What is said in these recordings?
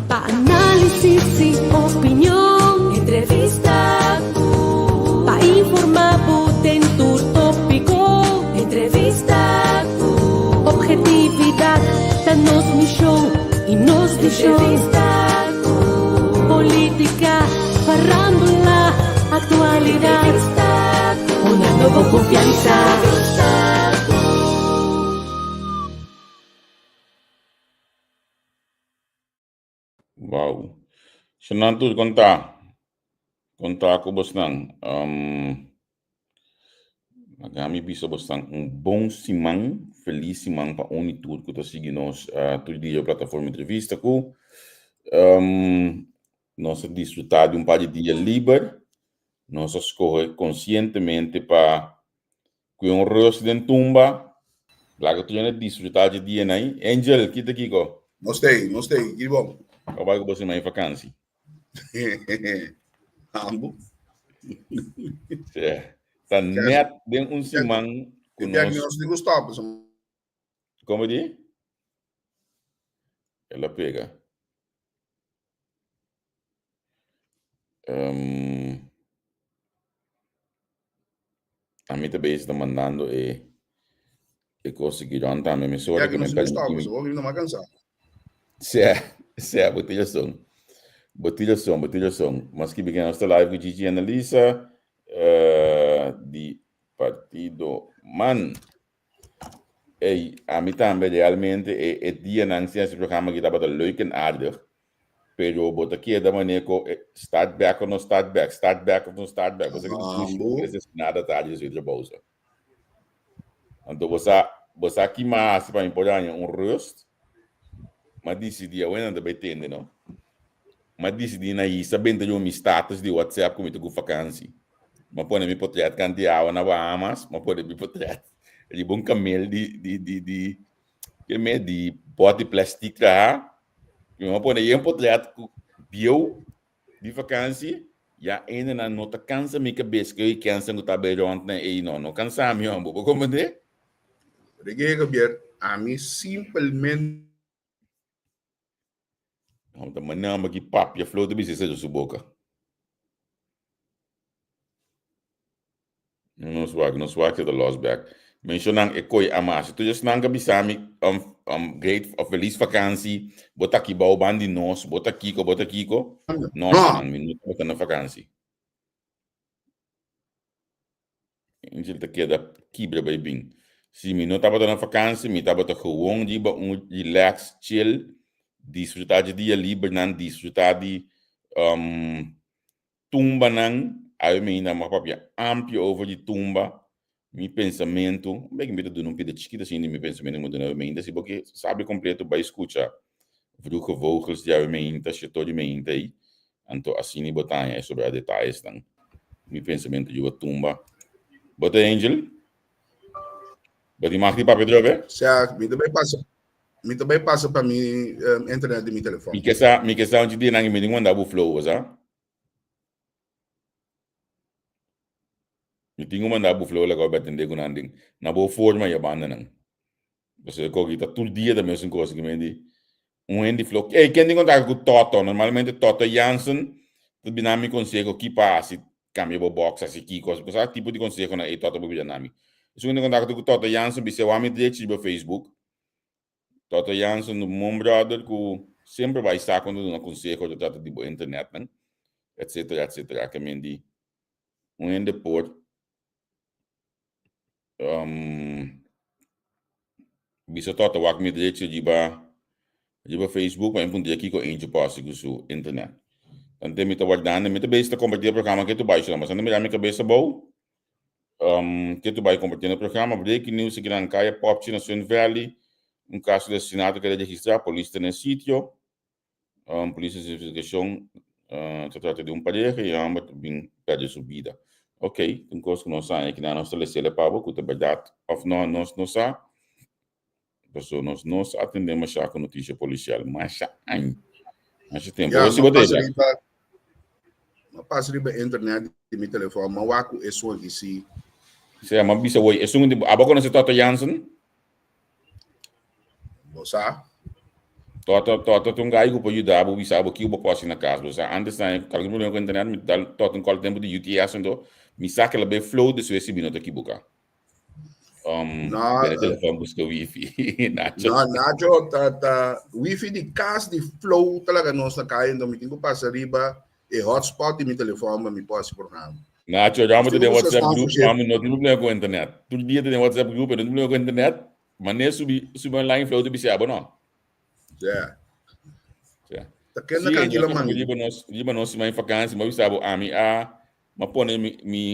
Pa análisis i opinion. Entrevista ku. Pa informá bo den tur tópiko. Entrevista ku. Obhetividat ta nos mishon i nos vishon. Entrevista ku. Polítika, farándula, aktualidat. Entrevista ku. Hunando bo konfiansa. Entrevista ku. Wow. Shonnan tur kon ta? Kon ta ku bosnan? Um, laga mi bisa bosnan un bon siman, felis siman pa un i tur ku ta sigui nos uh, tur dia plataforma entrevista ku um, nos a disfrutá di un par di dia liber, nos a skohe konsientemente pa Ku un rust den tumba. Laga tur hende disfruta dje dia nai. Angel, kita kiko? Nos tei, nos tei, kiri bon. Kau bai ku bo siman e vakansi? Ambo. Sí. Ta net den un siman ku nos. Nos tin ku stop. Komo di? El a pega. Um, Ami ta bezig ta mandando e e kos aki rond tambe. Mi sorry Ya que ku no mi se permití stop, mi. so mi no ma cansá. Sè, sè, bo tin rason. Bo tin rason, bo tin rason. Mas ki biken nos ta live ku Gigi Annalisa eh, di Partido Man. Ey, ami tambe realmente e e dianan sin hasi programa aki tabata leuk en aardig. Pero bo ta keda mane ku start back of no start back, start back of no start back. Bo sa ki dushi Ambo. es nada tardi despues di trabou sa. Anto bo sa bo sa ki m'a hasi pa mi por haña un rust? M'a disidí, awe nan ta bai tende no. M'a disidí na hisa benta riba mi status di WhatsApp ku mi ta ku fakansi. M'a pone mi potret kanti awa na Bahamas, m'a pone mi potret riba un kamel di di di di ke me di bòt di plèstik traha. Mi a pone yen potret ku bieu di vakansi, ya hendenan no ta kansa mi kabes ku e kensen ku ta bai rònt na ei no, no kansa mi hòmber, bo komprendé? Rege Javier, ami simpelmente. Hòmber ta manamba ki papia flou ta bisa esei su boka. Nos wak, nos wak ta los bek. Menshonan e koi amasi. Tur esnan ka bisa mi um, um, great of feliz vakansi, bo ta aki bou ban di nos, bo ta kiko, bo ta kiko. No, No. mi no tabata na vakansi. Angel ta keda kibra bai bin. Si mi no tabata na vakansi, mi tabata gewoon riba un relax, chill, disfruta di dia libernan, disfruta di um, Tumbanan, awe mi ainda a papia amplio over di tumba, mi pensamentu, un bek mi ta duna un pida chikito asin di mi pensamentu ku mi duna awe mi ainda, si bo ke sabi kompleto bai skucha Vroege Vogels di awe mi ainda, Shetor di mi ainda ei, anto asina bo ta haña e sobra detayesnan, mi pensamentu riba tumba. Bo ta Angel? Bo tin mag di papia atrobe? Sea, mi ta bai pasa Mi ta bai pasa pa mi internet di mi telefon. Mi ke sa, mi ke sa un di nan mi tin manda bo flow, bo sa? Mi tin ku manda bo flow laga bo atende ku nan den na bo forma ya banda nan. Pasobra e koki ta tur dia ta mesun kos ki men di un hende flow. Ey, ken tin kontakto ku Toto? Normalmente Toto Jansen ta bina mi konseho ki pa hasi, kambia bo box, hasi kiko. Bo sa tipo di konsehonan ey Toto por bira na mi. Esun ku tin kontakto ku Toto Jansen bis'e wak mi drechi riba Facebook. Toto Jansen un mon brother ku semper bai sa kon ta duna konseho ta trata di bo internetnan etcetera etcetera ke men di un hende por bisa Toto wak mi drechi riba riba Facebook pa mi puntra kiko Angel por hasi ku su internet. Tante mi ta wardando mi ta bes ta komparti e programa ke tu bai shona pasobra mi mira mi kabes abou Ke tu bai kompartiendo e programa Breaking News e gran kaya Popchi na Sun Valley. Un kaso di asesinato keda registrá, polis ta na e sitio. Polis hasi investigashon, ta trata di un pareha i e hòmber ta bin pèrdè su bida. Ok, un kos ku nos haña kinan nos ta les'el pa bo ku ta bèrdat òf nò nos no sa. Paso nos no sa atendé masha ku notisia polisial masha aña, masha tempu. Ya, Awor si bo m'a ta pasa Jack. riba, m'a pasa riba internet di mi telefòn, m'a wak ku esun aki si. Sea, m'a bisa woi, esun di, abo konosé Toto Jansen? Bo sa. Tota tota ta un gai ku por yuda bo bisa bo kiko bo por hasi na kas. Bo sa antes nan kalke problema ku internet mi dal tota un kòl tempu di UTS anto mi sa kila bay flow despues si mi no ta kibuka. Um, No, den e telefòn buska wifi. Nacho. No, Nacho, ta, ta, wifi di kas di flow ta laga nos na kaya, enton mi tin ku pasa riba e hotspot di mi telefòn pa mi por hasi programa. Nacho, Ramo ta Nos tin den ku buska WhatsApp group, sponsorship. mami no tin problema ku internet. Tur dia ta den WhatsApp group, e no tin problema ku internet. Mané subi subi online flow ta bisa abo no. Yeah. Yeah. Ta kenda Sí, kankila nos man. riba nos riba nos siman vakantie, ma bisa abo ami a ma pone mi mi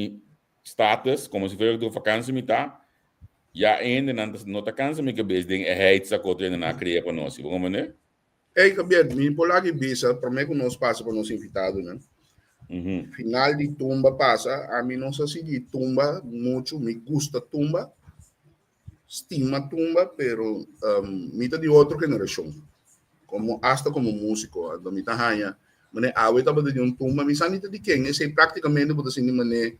status como si fuera ku vakantie mi ta. Ya ende nan no ta kansa mi kabes den e heitsa ku otro hende nan a krea pa nos. Bo komprende? Ey, Javier, mi por laga bisa promé ku nos pasa pa nos invitadonan. Final di tumba pasa, ami no sa sigui tumba muchu, mi gusta tumba, stima tumba, pero mi ta di otro generashon, komo asta komo músiko, anto mi ta haña manera awe tabata di un tumba, mi sa ni ta di ken, esei práktikamente bo ta sinti manera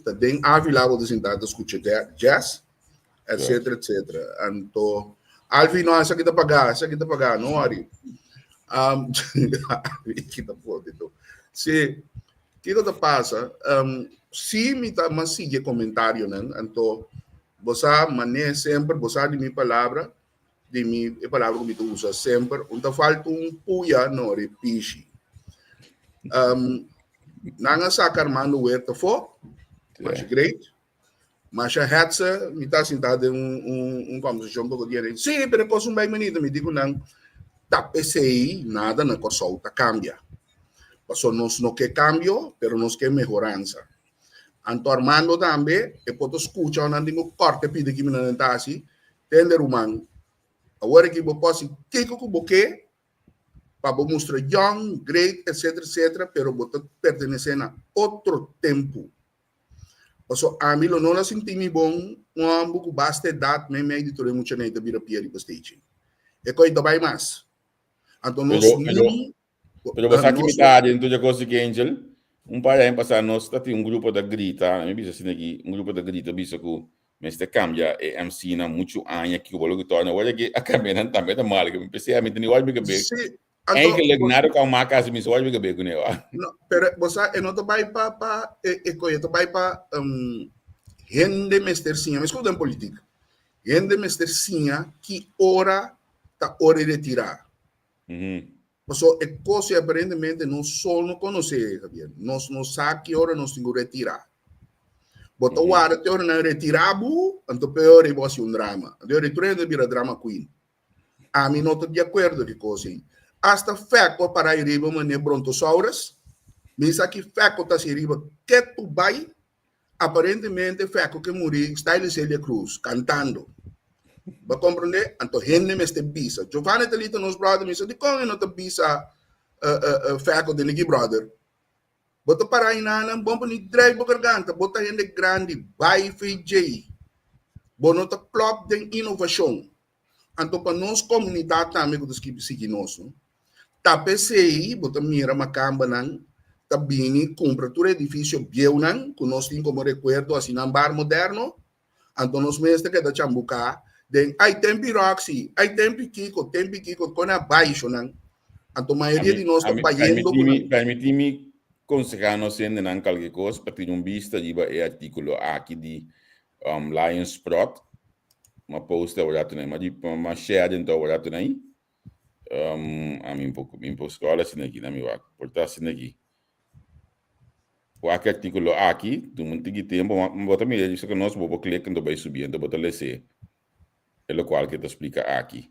ta den Ávila bo ta sinta ta skucha jazz, etcetera, etcetera. Anto Alvi no, esaki ta pagá, esaki ta pagá, no worry. Alvi kita por di tur. Si, kiko ta pasa? Si mi ta mas sigui e komentarionan, anto Bo sa man'é semper, bo sa di mi palabra, di mi e palabra ku mi ta usa semper, un ta falta un puya no ripishi. Um, nan a saka Armando Huerta afó, masha great. Masha hetze, mi ta sintá den un, un, un conversacion poko dia den, sí, pero e kos un bai manita, mi di ku nan, ta p'esei nada na Kòrsou ta kambia. Pasobra nos no ke kambio, pero nos ke mehoransa. Anto Armando tambe e por ta skucha nan tin ku kòrta e pida ki mi nan ta hasi, tende ruman, awor aki bo por hasi kiko ku bo ke pa bo mustra yòn, great, etcetera, etcetera, pero bo ta pertenesé na otro tempu. Paso ami lo no la sinti mi bon un hòmber ku basta edat meimei di tur e muchanan ta bira pia riba stage. E koi ta bai mas. Anto nos Pero, pero, ni Pero bo sa ki nos mi ta den tur kos di Angel? Un par di aña pasá nos ta tin un grupo ta grita, mi bisa asina aki, un grupo ta grita bisa ku mester kambia e MC nan muchu aña kiko bo loke torna. Awor aki a kambia nan tambe ta mal. Mi pensé mi ta ni wòrdu mi kabes. Sí, anto Eigenlijk nada ku a maka asi mi sa wòrdu mi kabes kuné wa. No, pero bo sa e no ta bai pa pa e e koe ta bai pa hende mester siña, meskos den politik. Hende mester siña ki ora ta ora di retirá. Paso e kos ei aparentemente nos sol no konosé, Javier. Nos no sa ki ora nos tin ku retirá. Bo ta warda te ora nan retirá bo, anto pe ora ei bo hasi un drama. Anto e ora ei tur hende ta bira drama queen. Ami no ta di akuerdo ku e kos ei. Asta Fèko a pará ei riba manera Brontosaurus. Mi sa ki Fèko ta hasi riba ketu bai. Aparentemente Fèko ke muri style Celia Cruz kantando. Bo a komprendé? Anto hende mester bisa. Giovanni ta lita nos brother, mi sa dikon e no ta bisa Fèko den aki brother. Bo ta para enanan bon pa ni drai bo garganta, bo ta hende grandi, bai VJ. Bo no ta klòp den inovashon. Anto pa nos komunidat tambe ku ta skibi sigui nos no. Ta p'esei bo ta mira makambanan ta bini kumpra tur edifisio bieunan ku nos tin komo rekuerdo asina bar moderno. Anto nos mes ta keda chambuká den ay tempi Roxy, ay tempi kiko, tempi kiko, kon a bai shonan. Anto mayoria di nos ta bayendo ku nan. Permití mi konsehá nos hendenan kalke kos pa tira un bista riba e artíkulo aki di Lion Sprott. Ma post e rato nai, ma di ma share den to rato nai. A mi un mi por scroll asina aki, na mi wak. Por ta asina aki. Wak e artículo aki, tuma un tiki tempo, ma bo ta mira disa ku nos bo por click ento bai subi, ento bo ta lese e lokual ke ta splika aki.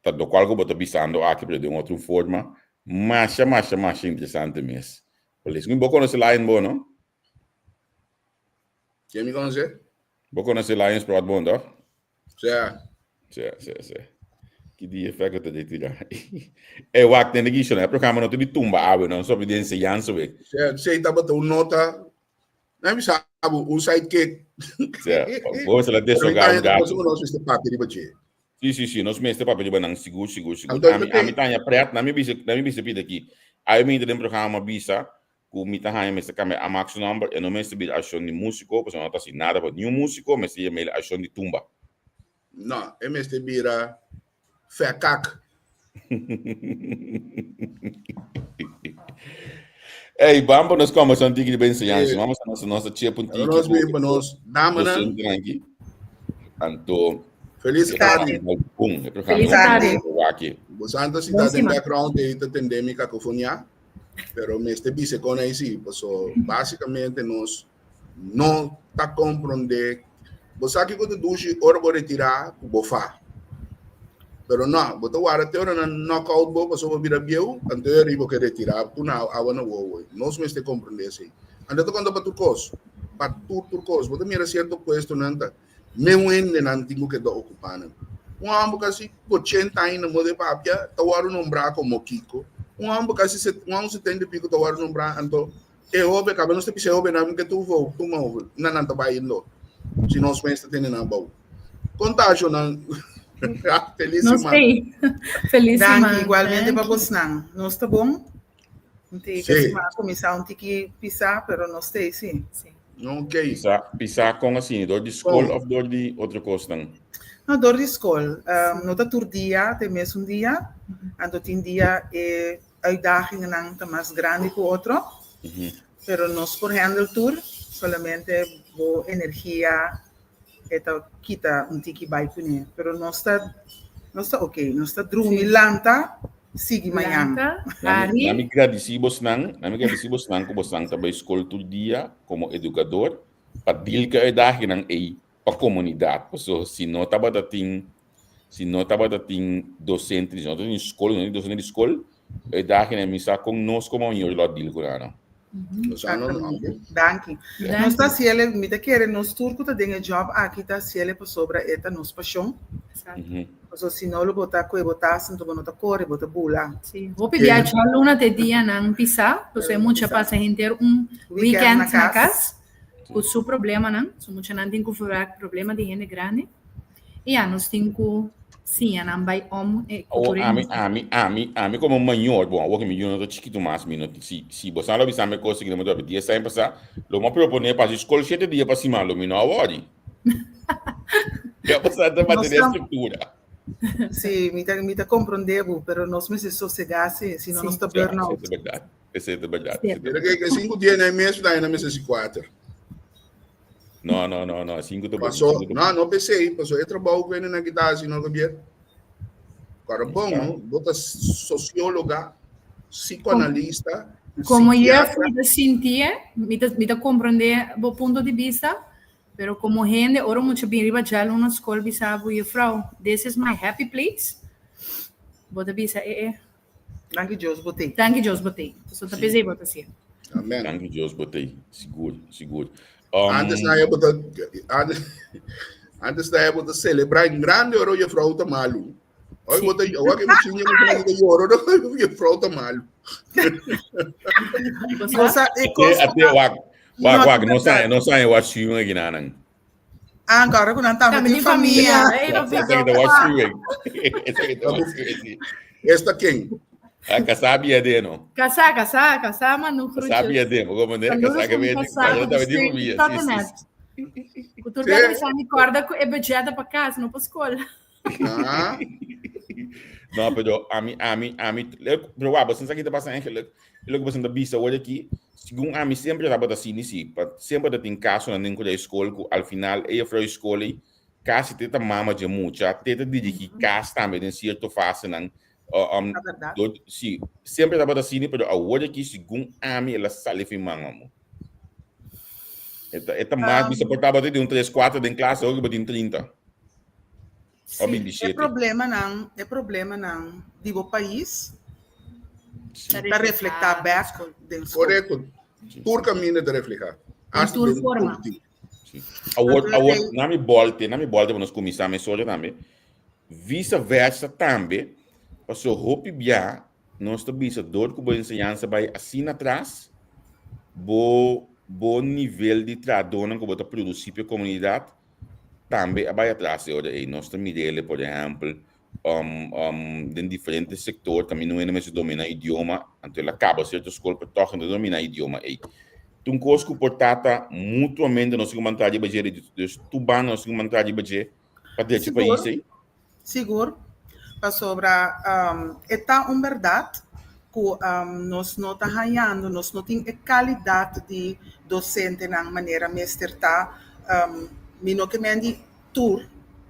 Ta lokual ku bo ta bisando aki, pero den otro forma, masha, masha, masha interesante mes. Pa lesa. Bo konosi Lion bo, no? Ken mi konosé? Bo konosé Lions Prod bon, toch? Sea. Sea, sea, sea. Ki dia fek ta de tira. E wak tende ki shona, e programa no ta di tumba awe, no, sopi di enseñansa we. Sea, sei tabata un nota, na mi sabu, un sidekick. Sea, bo se la desoga un gato. Nos mester papia riba dje. Si, si, si, nos mester papia riba nan, sigur, sigur, sigur. Ami, ami taña pret, na mi bisa, na mi bisa pida ki. Awe mi den programa bisa, ku mi ta haña mester kambia Amak su nòmber, e no mester bira Ashon di Músiko, pasobra no ta hasi nada pa niun músiko, mester yam'el Ashon di Tumba. No, e mester bira Fekak. Ey, vamos para nos conversación tiki de enseñanza. Vamos a nos nos chip un tiki. Nos bien para nos damanan. Anto Feliz tarde. Bom, Feliz tarde. Bosanta si ta den background ei ta tende mi kakofonia, pero mester bisa kon ei si, paso básicamente nos no ta komprondé. Bo sa kiko ta dushi ora bo retirá ku bo fa. Pero no, bo ta warda te ora nan knock out bo pasobra bo bira bieu, anto e ora bo ke retirá ku na awa na wowo. Nos mester komprondé esei. Anto ta konta pa tur kos, pa tur tur kos. Bo ta mira sierto puestonan ta meun hendenan tin ku keda okupá nan. Un hòmber kasi ochenta aña na moda e papia ta wòrdu nombrá komo kiko. Un hòmber kasi un hòmber setenta i piko ta wòrdu nombrá anto E hobe kaba nos ta bisa e hobennan ke tur vou tuma over na nan ta bai indo si nos mes ta tene nan bou kontasio nan felis Nos siman. ei. Felis Danki, siman. igualmente pa Danki. bosnan. Nos ta bon. Un tiki Sí. siman a kuminsá un tiki pisá, pero nos ta ei sí. Sí. Ok. Pisa, pisa kon asina, dor di skol Kon? of dor di otro kosnan? No, dor di skol. No ta tur dia, ta e mesun dia. Anto tin dia e Uitdagingennan ta mas grandi ku otro, pero nos por handle tur, solamente bo energia e ta kita un tiki bai kuné. Pero nos ta nos ta ok, nos ta drumi, lanta, sigui mañan. Lanta, Nami, hari. nami gradisí bosnan, nami gradisí bosnan ku bosnan ta bai skol tur dia komo edukador pa deal ku e uitdaginnan ei pa komunidat. Pasobra si no tabata tin Si no tabata tin docente, si no tabata tin skol, no tin docente di skol, e daginan mi sa kon nos komo mayor lo a deal ku nan. Exactamente. Danki. Nos ta hasiele, mi ta kere nos tur ku ta den e job aki ta hasiele pasobra e ta nos pashon. Pasobra si no lo bo ta kue bo tas, anto bo no ta kore, bo ta bula. Sí. Hopi bia djaluna te dianan pisá, pasobra e mucha pasa henter un weekend na kas ku su problemanan. Su muchanan tin ku verwerk problema di hende grandi. I ya nos tin ku siña nan bai om e Awor kultura ami, i ami, ami, ami komo mayor, bon, awor ku mi yu no ta chikitu mas, mi no, si, si boso lo bisa mi kos ku mi ta dies aña pasá, lo mi a proponé pa hasi skol shete dia pa siman, lo mi no a wòri. Ya boso ta Nos mantené ta, struktura. sí, mi ta, mi ta komprondé bo, pero nos mester sosegá sí, si no nos Sí. ta Ya, burn esei out. ta bèrdat. Esei ta bèrdat, esei ta Mira bèrdat. ke ke sinku dia na e mes ta na mester si kuater. No, no, no, no, sinku ta bon, Paso, sinku ta no, bon. no p'esei, paso e trabou ku hende nan kita hasi no Gabriel. Kòrda bon, no? Bo ta sosióloga, psikoanalista, Como juf psikiatra. mi ta sintié, mi ta, mi ta komprendé bo punto di bista, pero como hende ora mucha bin riba djal una skol bisa bo juffrouw, this is my happy place, bo ta bisa e e. Danki Dios bo tei. Danki Dios bo tei. So ta p'esei bo ta sier. Amen. Danki Dios bo tei. Sigur, sigur. Antes na bo ta antes, antes na bo ta celebra en grande oro juffrouw ta malu. Hoy bo ta awor ke mi chinga mi ta yoro juffrouw ta malu. Cosa e cosa. Ate wak wak wak no sa no sa wa shuwen aki nanan. Ah, agora ku nan tambe tin famia. Esaki ta was schuwing. Esaki ta was schuwing, sí. Esta ken? Ah, kasá bia de no. Kasá, kasá, kasá, manu Kasá groetjes. bia de, como ne? Saludos Kasá que van bia de. kasá, Kasá tambe tin famia. Sí, sí, sí. Ku tur bia bisa mi korda ku e budget pa kas, no pa skol. Ah. No, pero ami, ami, ami, pero wak, boso sa ki ta pasa eigenlijk? E loke boso ta bisa awor aki, segun ami semper tabata asina si, pa semper ta tin kasonan den ku skol ku al final e juffrouw di skol ei kasi te ta mama dje mucha, te ta dirigí kas tambe den sierto fasenan. Ta bèrdat. Do, si, semper tabata asina, pero awor aki segun ami el a sali fin man amo. E ta, e ta mas, bisa por tabata di un tres, kuater den klas, awor ki bo tin 30. Sí, e problemanan, e problemanan di bo pais ta reflektá bèk den skol. Korekto. Tur kaminda ta reflehá. Den tur forma. Sí. Awor, awor, na mi bolte, na mi bolte pa nos kuminsá mesora tambe. Visa versa tambe, paso hopi bia nos ta bisa dor ku bo enseñansa bai asina atras, bo bo nivel di trahadónan ku bo ta produsí pa e komunidat Tambe a bai atras e ora ei. Nos ta mir'el, por ehèmpel, den diferente sektor kaminda un hende mester dominá idioma, anto el a kaba sierto skol pero tòg e no ta dominá idioma ei. Ta un kos ku por tata mutuamente nos tin ku mantá riba dje, dus tur banda nos tin ku mantá riba dje pa drecha e pais ei. Sigur. Pasobra e ta un bèrdat ku nos no ta hañando, nos no tin e kalidat di dosentenan manera mester ta. Mi no ke men di tur,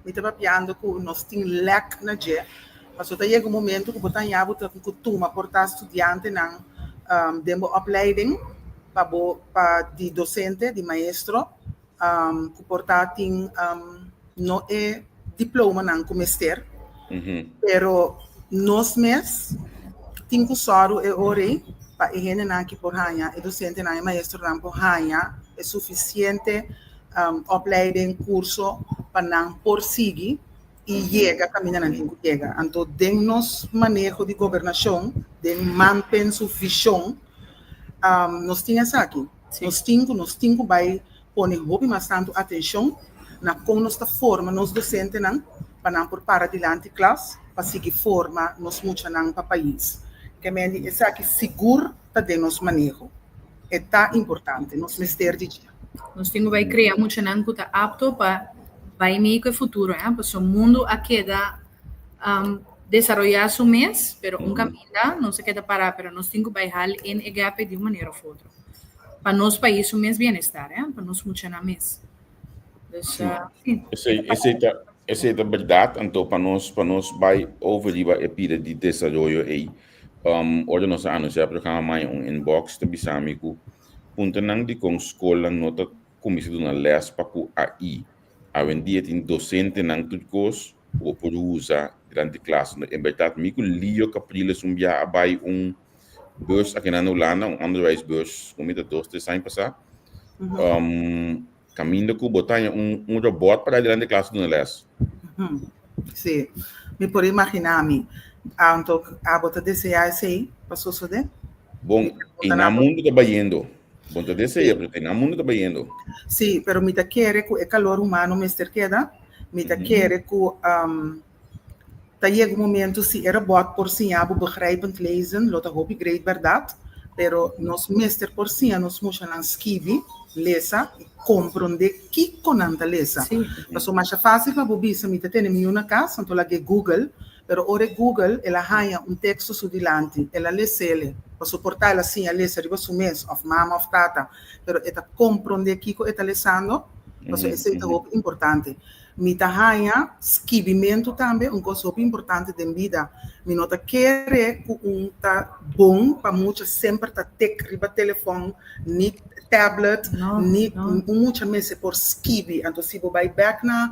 mi ta papiando ku nos tin lèk na dje. Pasobra ta yega un momento ku bo ta haña bo ta ku tuma por ta studiantenan den bo opleiding pa bo pa di dosente, di maestro. Ku por ta tin no e diplomanan ku mester, pero nos mes tin ku sòru e ora ei pa e hendenan aki por haña, e dosentenan, e maestronan por haña e sufisiente opleiding, kurso pa nan por sigui i yega kaminda nan tin ku yega. Anto den nos maneho di gobernashon, den Manpen su vishon, nos tin esaki. Nos tin ku nos tin ku bai pone hopi mas tantu atenshon na kon nos ta forma nos dosentenan pa nan por para dilanti klas pa sigui forma nos muchanan pa pais. Kemendi esaki sigur ta den nos maneho. E ta importante, nos mester di dje. Nos tin ku bai krea muchanan ku ta apto pa bai mei ku e futuro, pasobra mundu a keda desaroyá su mes, pero un kaminda nos a keda pará, pero nos tin ku bai hal in e gap di un manera òf otro. Pa nos pais su mes bienestar, eh, pa nos muchanan mes. Dus, sí. Esei, esei ta, esei ta bèrdat, anto pa nos, pa nos bai over riba e pida di desaroyo ei, um, ora nos a anunsiá e programa maña un inbox ta bisa mi ku puntonan dikon skolnan no ta kuminsá duna lès pa ku AI. Awendia tin dosentenan tur kos ku bo por usa durante klas. En bèrdat mi ku Leo Capriles un bia a bai un beurs aki na Hulanda, un onderwijsbeurs, ku mi ta dos, tres aña pasá. Kaminda ku bo ta haña un un robòt pará dilanti klas duna lès. Sí, mi por imaginá mi. Anto abo ta deseá esei pa sosodé? Bon, i nan mundu ta bayendo. Bon ta deseá, pero i nan mundu ta bayendo. Sí, pero mi ta kere ku e kalor humano mester keda. Mi ta kere ku ta yega un momento si e robot por siña bo begrijpend lezen lo ta hopi great bèrdat, pero nos mester por siña nos muchanan skibi, lesa i komprondé kiko nan ta lesa. Pasobra masha fásil pa bo bisa mi ta tene mi yu na kas, anto lag'é Google, pero ora e Google el a haña un teksto su dilanti, el a les'el, pasobra por ta el a siña lesa riba su mes òf mama òf tata, pero e ta komprondé kiko e ta lesando, pasobra esei ta hopi importante. Mi ta haña skibimentu tambe un kos hopi importante den bida. Mi no ta kere ku un ta bon pa mucha semper ta tek riba telefòn, ni tablet, ni un mucha mester por skibi. Anto si bo bai bèk na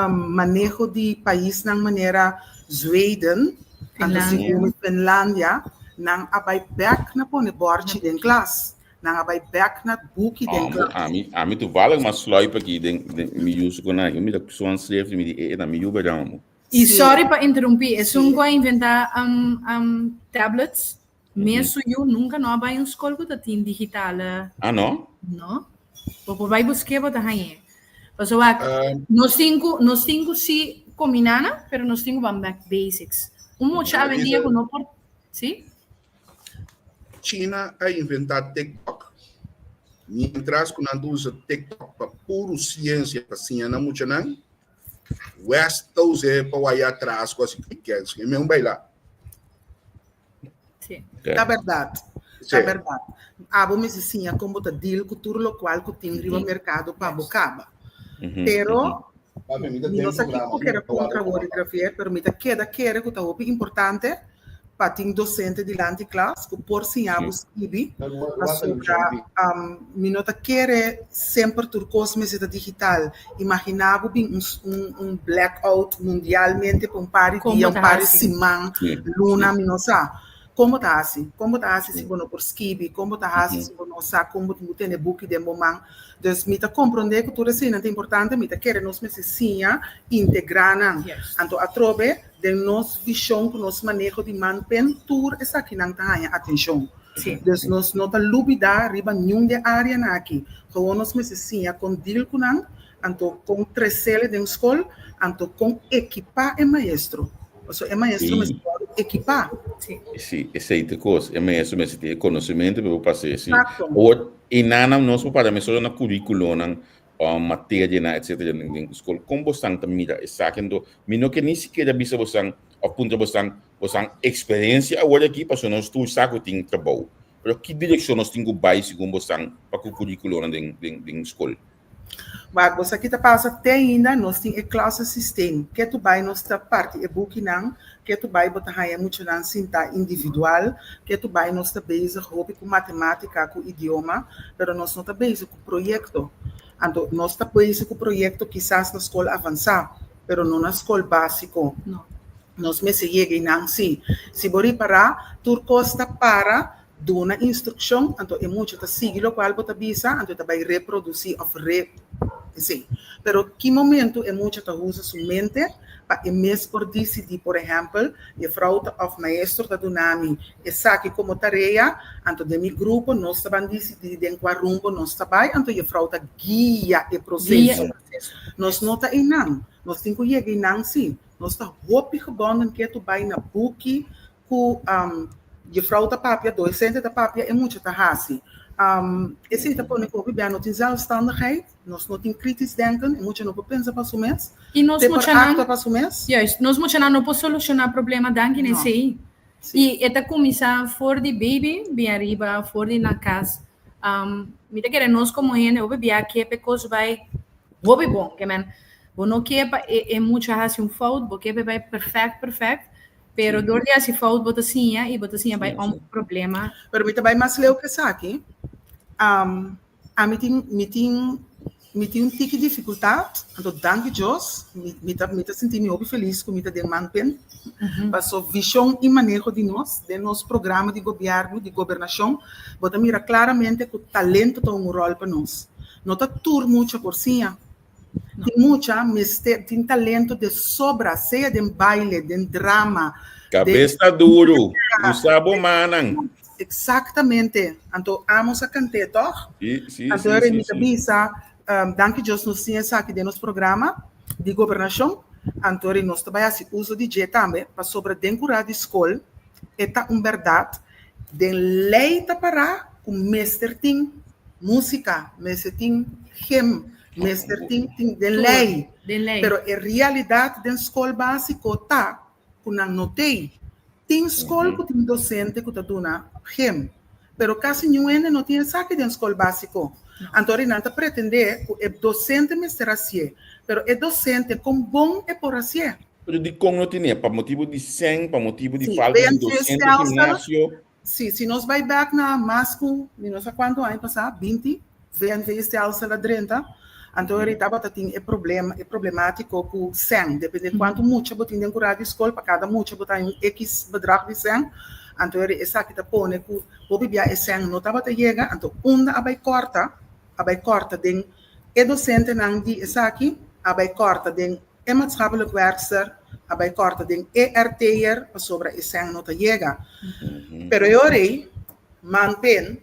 maneho di paisnan manera Zweden, anto segun Finlandia, nan a bai bèk na pone bòrchi den klas. Nan a bai bek na buki den klas. Ami, ami toevallig mas sluip aki den, den mi yu su konai. Mi ta zo'n schrift, mi di, e, na mi yu berama mo. I sorry pa interrumpí, esun ku a inventá um, um, tablets, mes su yu nunka no a bai un skol ku ta tin digitale. Ah, no? No. Bo por bai busk'é, bo ta hañ'é. Pasobra wak, nos tin ku, nos tin ku sí kombiná nan, pero nos tin ku ban bek basics. Un mucha awendia ku no por, sí? China a inventá TikTok, mientras ku nan ta usa TikTok pa puru siensia pa siña nan muchanan, West ta us'é pa waya atras ku asi kèns e men baila. Sí. Ta bèrdat, ta bèrdat. Abo mester siña kon bo ta deal ku tur lokual ku tin riba merkado pa bo kaba. Pero mi no sa kiko kere kontra wor di Javier, pero mi ta keda kere ku ta hopi importante pa tin docente dilanti klas ku por siña bo skibi pasobra mi no ta kere semper tur kos mester ta digital. Imagina bo bin un un blackout mundialmente pa un par di dia, un par di siman, luna, mi no sa. Kon bo ta hasi? Kon bo ta hasi si bo no por skibi? Kon bo ta hasi si bo no sa kon bo tin ku tene buki den bo man? Dus mi ta komprondé ku tur eseinan ta importante, mi ta kere nos mester siña integrá nan. Anto atrobe Den nos vishon ku nos maneho di man pen tur esakinan ta haña atenshon. Dus nos no ta lubidá riba niun di e áreanan aki. Gewoon nos mester siña kon deal ku nan, anto kon tresele den skol, anto kon ekipá e maestro. Pasobra e maestro mester wòrdu ekipá. Sí, esei ta e kos. E maestro mester tin e konosementu pa e por pas'é. Sí. Awor, enanan nos por para mesora na kuríkulonan. materianan etcetera den skol. Kon bosan ta mira esaki? Anto mi no ke ni sikiera bisa bosan òf puntra bosan bosan eksperensia awor aki pasobra nos tur sa ku tin trabou. Pero ki direkshon nos tin ku bai segun bosan pa ku kurikulonan den skol? Wak, bo sa ki ta pasa? Te ainda nos tin e klassensysteem. Ketu bai nos ta parti e bukinan, ketu bai bo ta haña muchanan sintá individual, ketu bai nos ta bezig hopi ku matemátika, ku idioma, pero nos no ta bezig ku proyekto. Anto nos ta bezig ku proyekto kisas na skol avansá, pero no na skol básiko. Nos mester yega einan sí. Si bo ripará, tur kos ta para Duna instrukshon, anto e mucha ta sigui lokual bo ta bisa, anto e ta bai reprodusí òf re esei. Pero ki momentu e mucha ta usa su mente pa e mes por disidí? Por ehèmpel, jefrou ta òf maestro ta duna mi esaki komo tarea, anto den mi grupo nos ta ban disidí den kua rumbo nos ta bai, anto jefrou ta guia e proseso. Nos no ta einan. Nos tin ku yega einan sí. Nos ta hopi gebonden ketu bai na buki ku juffrouw ta papia, docente ta papia, e mucha ta hasi. Esei ta pone ku hopi bia no tin zelfstandigheid, nos no tin kritisch denken, e mucha no por pensa pa su mes, I nos te por muchanan, aktua pa su mes. juist, nos muchanan no por solushoná problema danki na No. esei. Sí. I e ta kuminsá for di baby bin ariba, for di na kas. Mi ta kere nos komo hende hopi bia ke p'e kos bai hopi bon, ke men bo no ke pa e mucha hasi un fout, bo ke p'e bai perfèkt perfèkt, Pero dor di hasi fout bo ta siña i bo ta siña bai om ku problema. Pero mi ta bai mas leu ku esaki. Ami tin mi tin mi tin un tiki difikultat, anto danki Dios mi mi ta mi ta sinti mi hopi felis ku mi ta den Manpen. Paso vishon i maneho di nos den nos programa di gobièrnu di gobernashon bo ta mira klaramente ku talento ta un ròl pa nos. No ta tur mucha por siña. Tin mucha mester tin talento de sobra, sea den baile, den drama. Cabes ta duru, usa bo mannan. Exactamente. Anto amos a cant'é, toch? Sí, sí, Anto sí, ora sí, mi ta sí. bisa, danki Dios nos tin esaki den nos programa di gobernacion. Anto ora nos ta bai haci uso di dje tambe, pasobra den cura di scol e ta un berdad, den ley ta para cu mester tin musica, mester tin gym, Mester tin tin den lei. Den lei. Pero e realidat den skol básiko ta ku nan no tei. Tin skol ku tin dosente ku ta duna gym, pero kasi niun hende no tin esaki den skol básiko. Anto ori nan ta pretendé ku e dosente mester hasié, pero e dosente kon bon e por hasié? Pero dikon no tine? Pa motibu di sèn, pa motibu di Sí, falta di BNV dosente stelsel gimnasio? Sí, si nos bai bek na mas ku mi no sa kuantu aña pasá, binti, VNV stelsel a drenta, anto eri tabata tin e problema, e problemátiko ku sèn, depende kuantu mucha bo tin den kurá di skol, pa kada mucha bo ta haña un ekis bedrag di sèn, anto eri esaki ta pone ku hopi bia e sèn no tabata yega, anto unda a bai kòrta, a bai kòrta den e dosentenan di esaki, a bai kòrta den E maatschappelijk werkster a bai kòrta den e RT'er pasobra e sèn no ta yega. Pero e ora ei, Manpen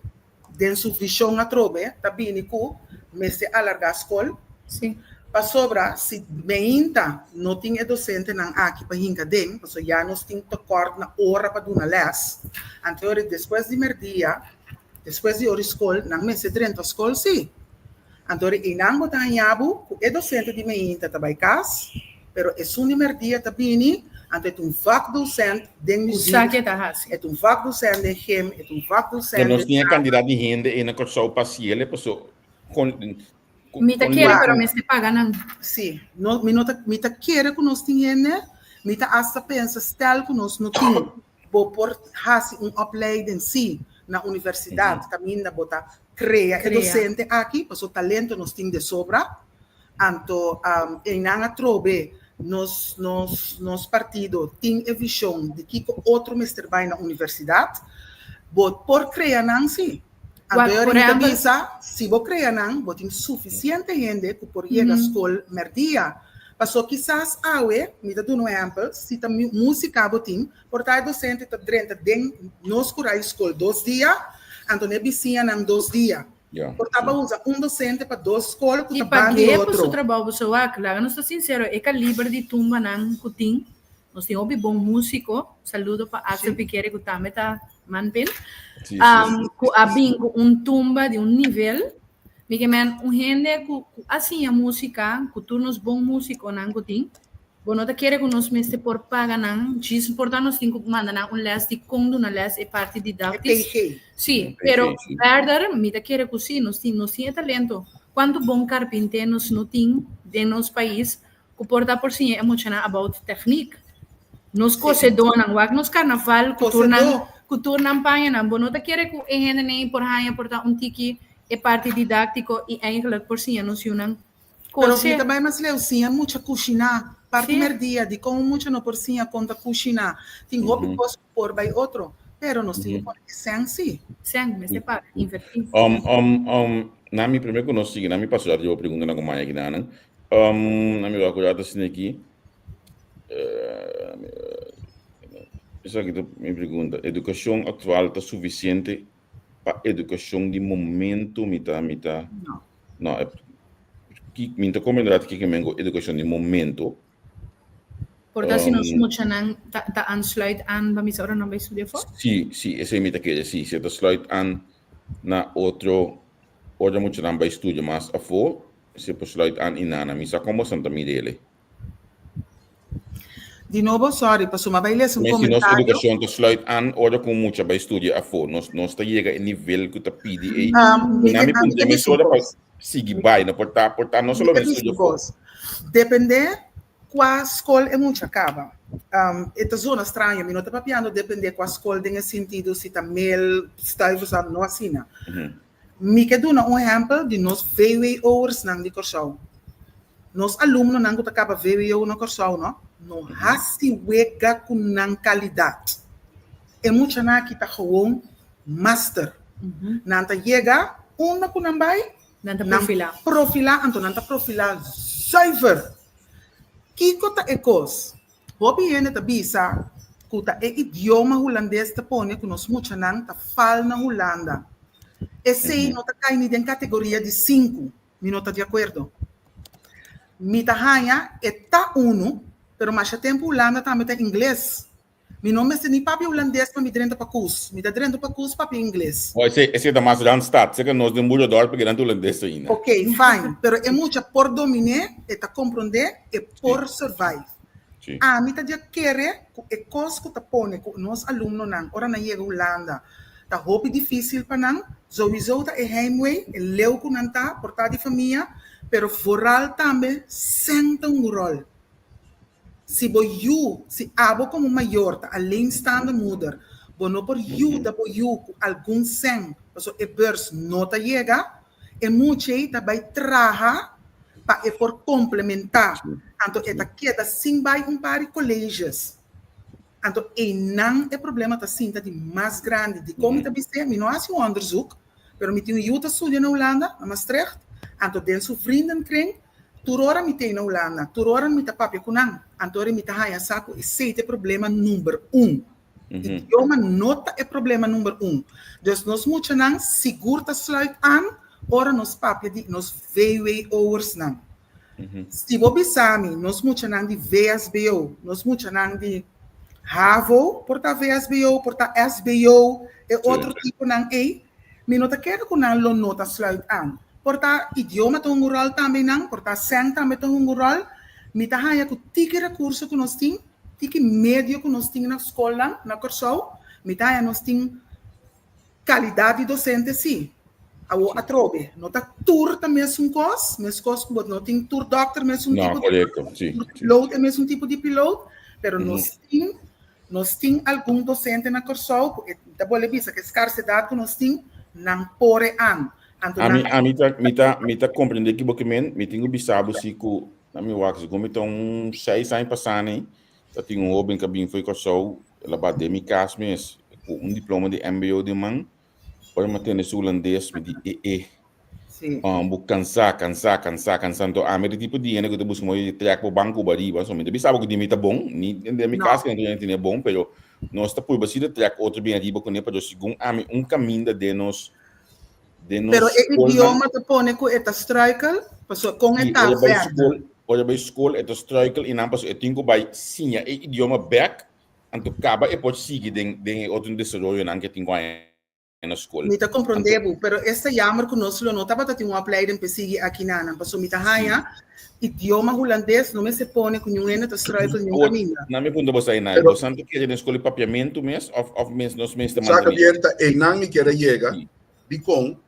den su vishon atrobe ta bini ku mester alargá skol pasobra si meinta no tin e dosentenan aki pa hinka den, pasobra ya nos tin tekòrt na ora pa duna lès, anto e ora ei despues di mèrdia, despues di ora di skol, nan mester drenta skol sí. Anto ri einan bo ta haña bo ku e dosente di meinta ta bai kas, pero esun di merdia ta bini, anto e ta un vakdosent den Ku muziek, sa ke ta hasi. e ta un vakdosent den gym, e ta un vakdosent Pero nos den tin e kantidat di hende ei na Kòrsou pa hasiel, paso kon Mi ta kon kere, lo pero mester paga nan. Sí, no, mi no ta, mi ta kere ku nos tin hende, mi ta asta pensa stel ku nos no tin, bo por hasi un opleiding sí na universidat kaminda bo ta Crea e docente aki, paso talento nos tin de sobra, anto eynan atrobe nos nos nos partido tin e vision di kico otro mester bay na universidad, bo por crea nan si. Anto e ora mi ta bisa, si bo crea nan, bo tin suficiente hende cu por yega scol merdia, paso kisas awe, mi ta duna un ehempel, si ta musica bo tin, Por ta e docente ta drenta den nos curai scol dos dia, anto n'e bisiñanan dos dia. Por ta pa usa un docente pa dos scol cu I ta ban di pag'é pa su otro. trabou pasobra wak, laga nos ta sincero, e caliber di tumbanan cu tin, nos tin hopi bon musico, saludo pa Axel Piqueri cu tambe ta manpin, cu a bin cu un tumba di un nivel. Mi ke men un hende ku ku a siña músika, ku tur nos bon músikonan ku tin, bo no ta kere ku nos mester por paga nan, djis por ta nos tin ku manda nan un lès di kon duna lès e parti E didactisch. PG. Sí, PG, pero sí. verder mi ta kere ku sí, nos tin nos tin e talento. Kuantu bon karpinté nos no tin den nos pais ku por ta por siña e muchanan about techniek. Nos kosedónan, wak nos karnaval ku tur nan ku tur nan pañanan. Bo no ta kere ku e hendenan por haña por ta un tiki e parti didáktiko i eigenlijk por siña nos yunan Pero kose. mi ta bai mas leu, siña mucha kushiná. Parti mèrdia, dikon un mucha no por siña kon ta kushiná? Tin hopi kos ku por bai otro, pero nos tin ku pone e sèn sí. Sèn, mester paga, invertí. Na mi promé ku nos sigui, na mi paso ya riba preguntanan ku maya kinanan. Na mi wak ku ya ta asina aki. Esaki ta mi pregunta. Edukashon aktual ta sufisiente pa edukashon di momento? Mi ta, mi ta, No. no, e, ki, mi ta komprende dat kiko men ku edukashon di momento. Por ta si nos muchanan ta, ta aansluit aan ba misa ora nan bai studia afó? Sí, sí, esei mi ta kere, sí. Si e ta sluit aan na otro, ora muchanan bai studia mas afó, si e por sluit aan i nana. Mi sa kon boso ta mira elei. Di nobo, sorry, pasobra mi a bai lesa un Mes si nos komentario. edukashon ta sluit aan ora ku un mucha bai studia afó, nos nos ta yega e nivel ku ta pidi ei. Mi Na ke mi mi punto ke di bisa un ora pa kos. sigui bai, no por ta por ta no Mi ke solamente bisa studia un afó. kos. Dependé kua skol e mucha kaba. E ta zona straño, mi no ta papiando dependé kua skol den e sintido si ta mel, Stuyvesant, no asina. Mi ke duna un ehèmpel di nos VWO'ersnan di Kòrsou. Nos alumnonan ku ta kaba VWO na Kòrsou no, no hasi wega ku nan kalidat. E muchanan aki ta gewoon master. Nan ta yega unda ku nan bai, Nan ta nan profilá. profilá, anto nan ta profilá zuiver. Kiko ta e kos? Hopi hende ta bisa ku ta e idioma hulandes ta pone ku nos muchanan ta fal na Hulanda. Esei no ta kai ni den kategoria di sinku. Mi no ta di akuerdo. Mi ta haña e ta unu, pero masha tempu Hulanda tambe ta ingles. Mi no mester ni papia hulandes pa mi drenta pakus. Mi ta drenta pakus papia ingles. Oh, esei, esei ta mas Randstad. Seka nos den Boeredorp pasobra nan ta hulandes ainda. Ok, fine. Pero e mucha por dominé, e ta komprondé, e por survive. Sí. Ami ta dia kere ku e kos ku ta pone ku nos alumnonan ora nan yega Hulanda ta hopi difísil pa nan, souiso ta e heimwee, e leu ku nan ta, por ta di famia, pero vooral tambe sèn ta un ròl. Si bo yu, si abo komo mayor ta alleenstaande moeder, bo no por yuda bo yu ku algun sèn pasobra e beurs no ta yega, e muchei ta bai traha pa e por komplementá. Anto e ta keda sin bai un par di colleges. Anto einan e problema ta sinta di mas grandi. Dikon mi ta bis'é? Mi no hasi un onderzoek, pero mi tin un yu ta studia na Hulanda, na Maastricht, anto den su vriendenkring, tur ora mi t'ei na Hulanda, tur ora mi ta papia ku nan, anto ora mi ta haña sa ku esei ta e problema number un. Idioma no ta e problema number un. Dus nos muchanan sigur ta sluit aan ora nos papia di nos VWO'ersnan. Si bo bisa mi nos muchanan di VSBO, nos muchanan di Havo, por ta VSBO, por ta SBO, e otro tiponan ei, mi no ta kere ku nan lo no ta sluit aan. Por ta idioma ta hunga un ròl tambe nan, por ta sèn tambe ta hunga un ròl. Mi ta haña ku tiki rekurso ku nos tin, tiki medio ku nos tin na skolnan na Kòrsou, mi ta haña nos tin Kalidat di dosente si. Awor atrobe, no ta tur ta mesun kos, meskos ku bo no tin tur dòkter mesun No, tipo di korekto, si, tur si. piloot e mesun tipo di piloot, pero nos tin nos tin algun dosente na Kòrsou ku e ta bolbe bisa ku e skarsedat ku nos tin, nan por e an. Anto Ami, nan ami ta, mi ta, mi ta komprendé ki bo ke men, mi tin ku bisa bo si ku, na mi wak, segun mi ta un seis aña pasá nei, Ta tin un hoben ka bin fo'i Kòrsou, el a bat den mi kas mes ku un diploma di mbo den man. Ora mi a tende su hulandes mi di e e. Sí. Bo kansá, kansá, kansá, kansá. Anto ami ta e tipo di hende ku ta buska modo di trèk bo banko bo ariba. So mi ta bisa bo ku di mi ta bon, ni den mi No. kas ku nan ta tene bon, pero nos ta purba si di trèk otro bin ariba kuné, pero segun ami un kaminda den nos den nos Pero e skolnan idioma ta pone ku e ta struikel, pasobra kon e Sí, ta ora bai verder. skol, ora bai skol e ta struikel i nan pasobra e tin ku bai siña e idioma bèk, anto kaba e por sigui den den e otro desaroyonan ku e tin ku haña. na skol. Mi ta komprondé bo, pero esta jammer ku nos lo no tabata tin un opleiding pa sigui aki nanan, pasobra mi ta haña idioma hulandes no mester pone ku niun hende ta struikel niun kaminda. Na mi punto bo sa einan, bo san ta kere den skol di papiamentu mes of of mes nos mester Sa Javier, ta einan mi kier a yega, dikon,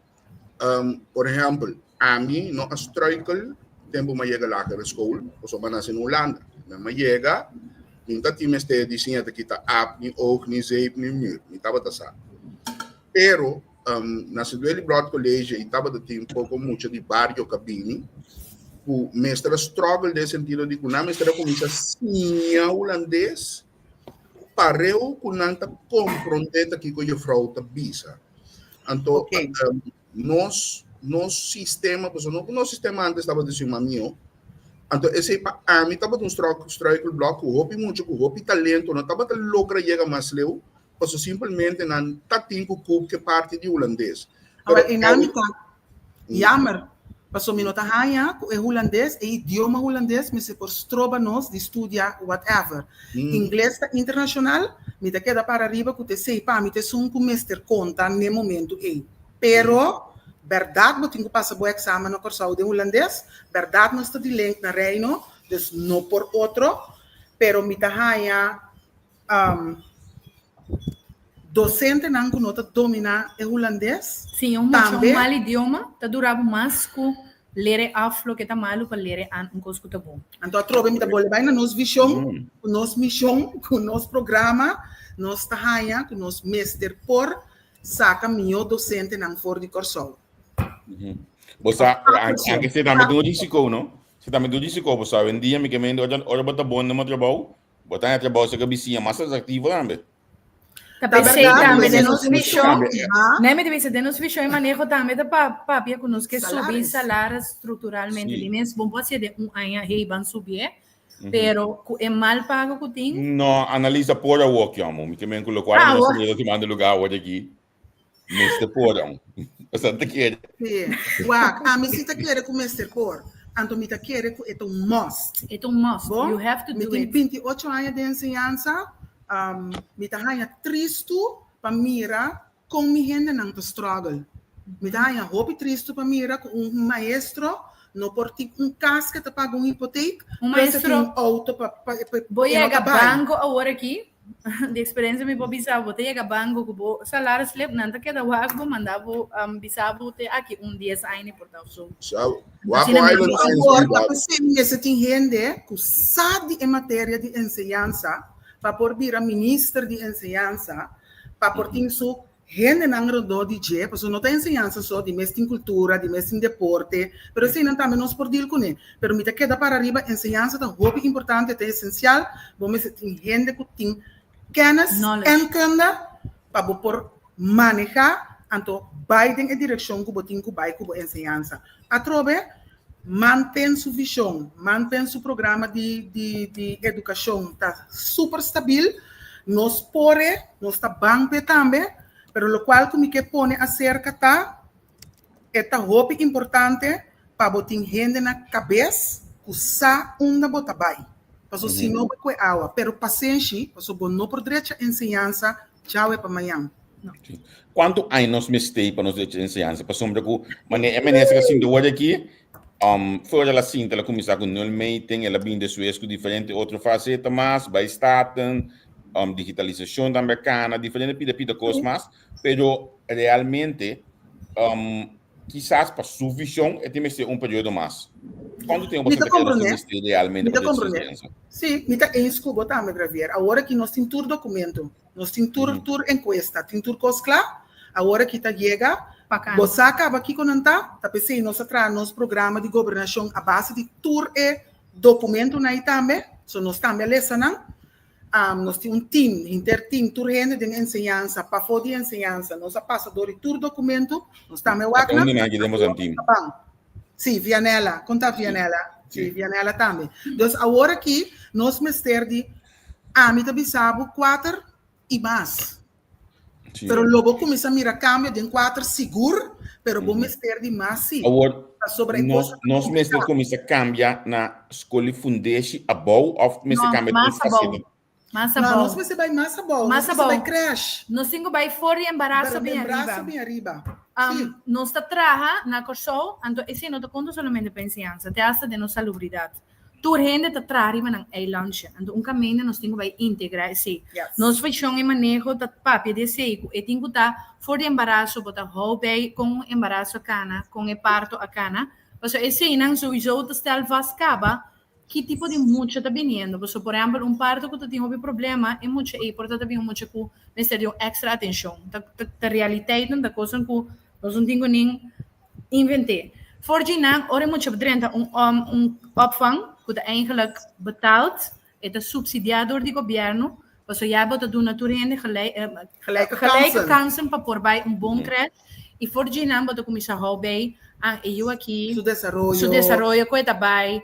por ehèmpel, ami no a struikel tempu mi a yega lagere skol, pasobra mi a nase na Hulanda. Mi a yega, mi no ta tin mester di siña ta kita ap, ni oog, ni zeep, ni muur. Mi tabata sa. Pero, na Sint Willibrord College i tabata tin poko mucha di bario ka bini ku mester a struggle den sentido di ku nan mester a kuminsá siña hulandes pareu ku nan ta komprondé ta kiko jufrou ta bisa. Anto nos nos sistema, pasobra no ku nos sistema antes tabata disi mamió, anto esei pa ami tabata un struikelblok ku hopi mucha ku hopi talento no tabata logra yega mas leu pasobra simplemente nan ta tin ku kup ke parti di hulandes. Awor e nan mi ta jammer, pasobra mi no ta haña ku e hulandes, e idioma hulandes mester por stroba nos di studia whatever. Ingles ta internashonal, mi ta keda para riba ku ta esei pa mi ta esun ku mester konta n'e momentu ei. Pero bèrdat bo tin ku pasa bo eksamen na Kòrsou den hulandes, bèrdat nos ta di link na Reino, dus no por otro, pero mi ta haña Dosentenan ku no ta dominá e hulandes Sí, un mucha un mal idioma ta dura bo mas ku lere af loke ta malu pa lere an un kos ku ta bon. Anto atrobe mi ta bolbe bai na nos vishon, ku nos mishon, ku nos programa, nos ta haña ku nos mester por saka mihó dosentenan for di Kòrsou. Bo sa, anke se tambe tin un risiko, no? Se tambe tin un risiko, bo sa, awendia mi ke mende ora bo ta bon den bo trabou, Bo ta haña trabou serka bisiña mas atractivo tambe. Ta pesey tambe den nos vision, nee mi ta bisa den nos vision y maneho tambe ta pa papia cu nos ke subi salaris structuralmente. Di mes bon por hacié den un aña hey ban subié, pero cu e mal pago cu tin. No, analisa por awor kiamo. Mi ke men cu locual mi no sa tumando lugar awor aki. Mester por dan. Boso ta kere? Sí. Wak, ami si ta kere ku mester por. Anto mi ta kere ku e ta un must. E ta un must. Bon, You have to mi do tin it. 28 aña den enseñansa. Um, mi ta haña tristu pa mira kon mi hendenan ta struggle. Mi ta haña hopi tristu pa mira ku un maestro no por tin un kas ke ta paga un hipoteek, Un plus e tin maestro un auto pa, pa, pa, Bo e no yega ta bai. banko awor aki, Di experiencia mi por bisa bo ta yega banco cu bo salaris slip nan ta keda wak bo manda bo bisa bo te aki un dies aña ni por ta of so. Wak Asina mi Island bisa. Times Awor di ta Bob. p'esei mester tin hende cu sa di e materia di enseñansa pa por bira minister di enseñansa pa por tin su Hendenan rondó di dje, pasobra no ta enseñansa so, di mes tin kultura, di mes tin deporte, pero eseinan tambe nos por dil kuné. Pero mi ta keda para riba, enseñansa ta hopi importante, ta esensial, bo mester tin hende ku tin kennis en kunde pa bo por manehá, anto bai den e direkshon ku bo tin ku bai ku bo enseñansa. Atrobe, manten su vishon, manten su programa di di di edukashon ta super stabil, nos por e, nos ta ban p'e tambe, pero lokual ku mi ke pone aserka ta, e ta hopi importante pa bo tin hende na kabes ku sa unda bo ta bai, pasobra si no bo kue awa, pero pasenshi, pasobra bo no por drecha enseñansa djawe pa mañan. Kuantu aña nos mester pa nos derecho di enseñansa? Pasobra ku manera e minister a sinta wòrdu aki, um, for el a sinta, el a kuminsá ku nulmeting, el a bini despues ku diferente otro faseta mas, bai Staten, um, digitalisashon tambe a kana, diferente pida pida kos mas, pero realmente, um, kisas pa su vision e tin mester un periodo mas. Kuantu tempu Mi ta boso ta kere nos komprondé. mester realmente Mi ta pa derecho di komprondé. enseñansa? Sí, mi ta eens ku bo tambe, Gravier. Awor aki nos tin tur dokumento. Nos tin tur tur enkuesta, tin tur kos kla. Awor aki ta yega. Bo sa kaba kiko nan ta? Ta p'esei nos a traha nos programa di gobernashon a base di tur e dokumentonan ei tambe. So nos tambe a lesa nan. Nos tin un tim, henter tim, tur hende den enseñansa, pafó di enseñansa. Nos a pasa dor di tur dokumento. Nos tambe wak nan. Sí, Vianella. Kon ta Vianella? Sí, Vianella tambe. Dus awor aki nos mester di Ami ta bisa bo kuater i mas. Sí. Pero lo bo kuminsá mira kambio den kuater sigur, pero bo mester di mas sí. Awor, Pasobra e nos, kos ta nos mester kompliká. kuminsá kambia na skol di fundeshi abou òf mester No, kambia mas tur abou. faseta? Mas No, abou. nos mester bai mas abou. Mas Nos mester bai abou. crash. Nos tin ku bai for di embaraso Pero bin embaraso ariba. bin ariba. Um, Sí. nos ta traha na Kòrsou, anto esei no ta konta solamente pa enseñansa, te hasta den nos salubridat. Tur hende ta traha riba nan eilandje, anto un kaminda nos tin ku bai integrá esei. Yes. Nos vishon i maneho ta papia di esei, ku e tin ku ta for di embaraso, bo ta hou bei kon un embaraso a kana, kon e parto a kana, pasobra eseinan souiso ta stel vast kaba ki tipo di mucha ta biniendo. Pasobra por ehèmpel un parto ku ta tin hopi problema, e mucha ei por ta ta bin un mucha ku mester di un èkstra atenshon. Ta ta realiteitnan, ta kosnan ku nos no tin ku nin Invent'é. For dje nan, ora e mucha drenta un un opvang ku ta eigenlijk betaald, e ta supsidiá dor di gobièrnu, pasobra ya bo ta duna tur hende gelijk Gelijke gelijke kansen. kansen pa por bai un bon krèsh i for dje nan bo ta kuminsá hou bei an e yu aki, Su desaroyo. su desaroyo, ku e ta bai,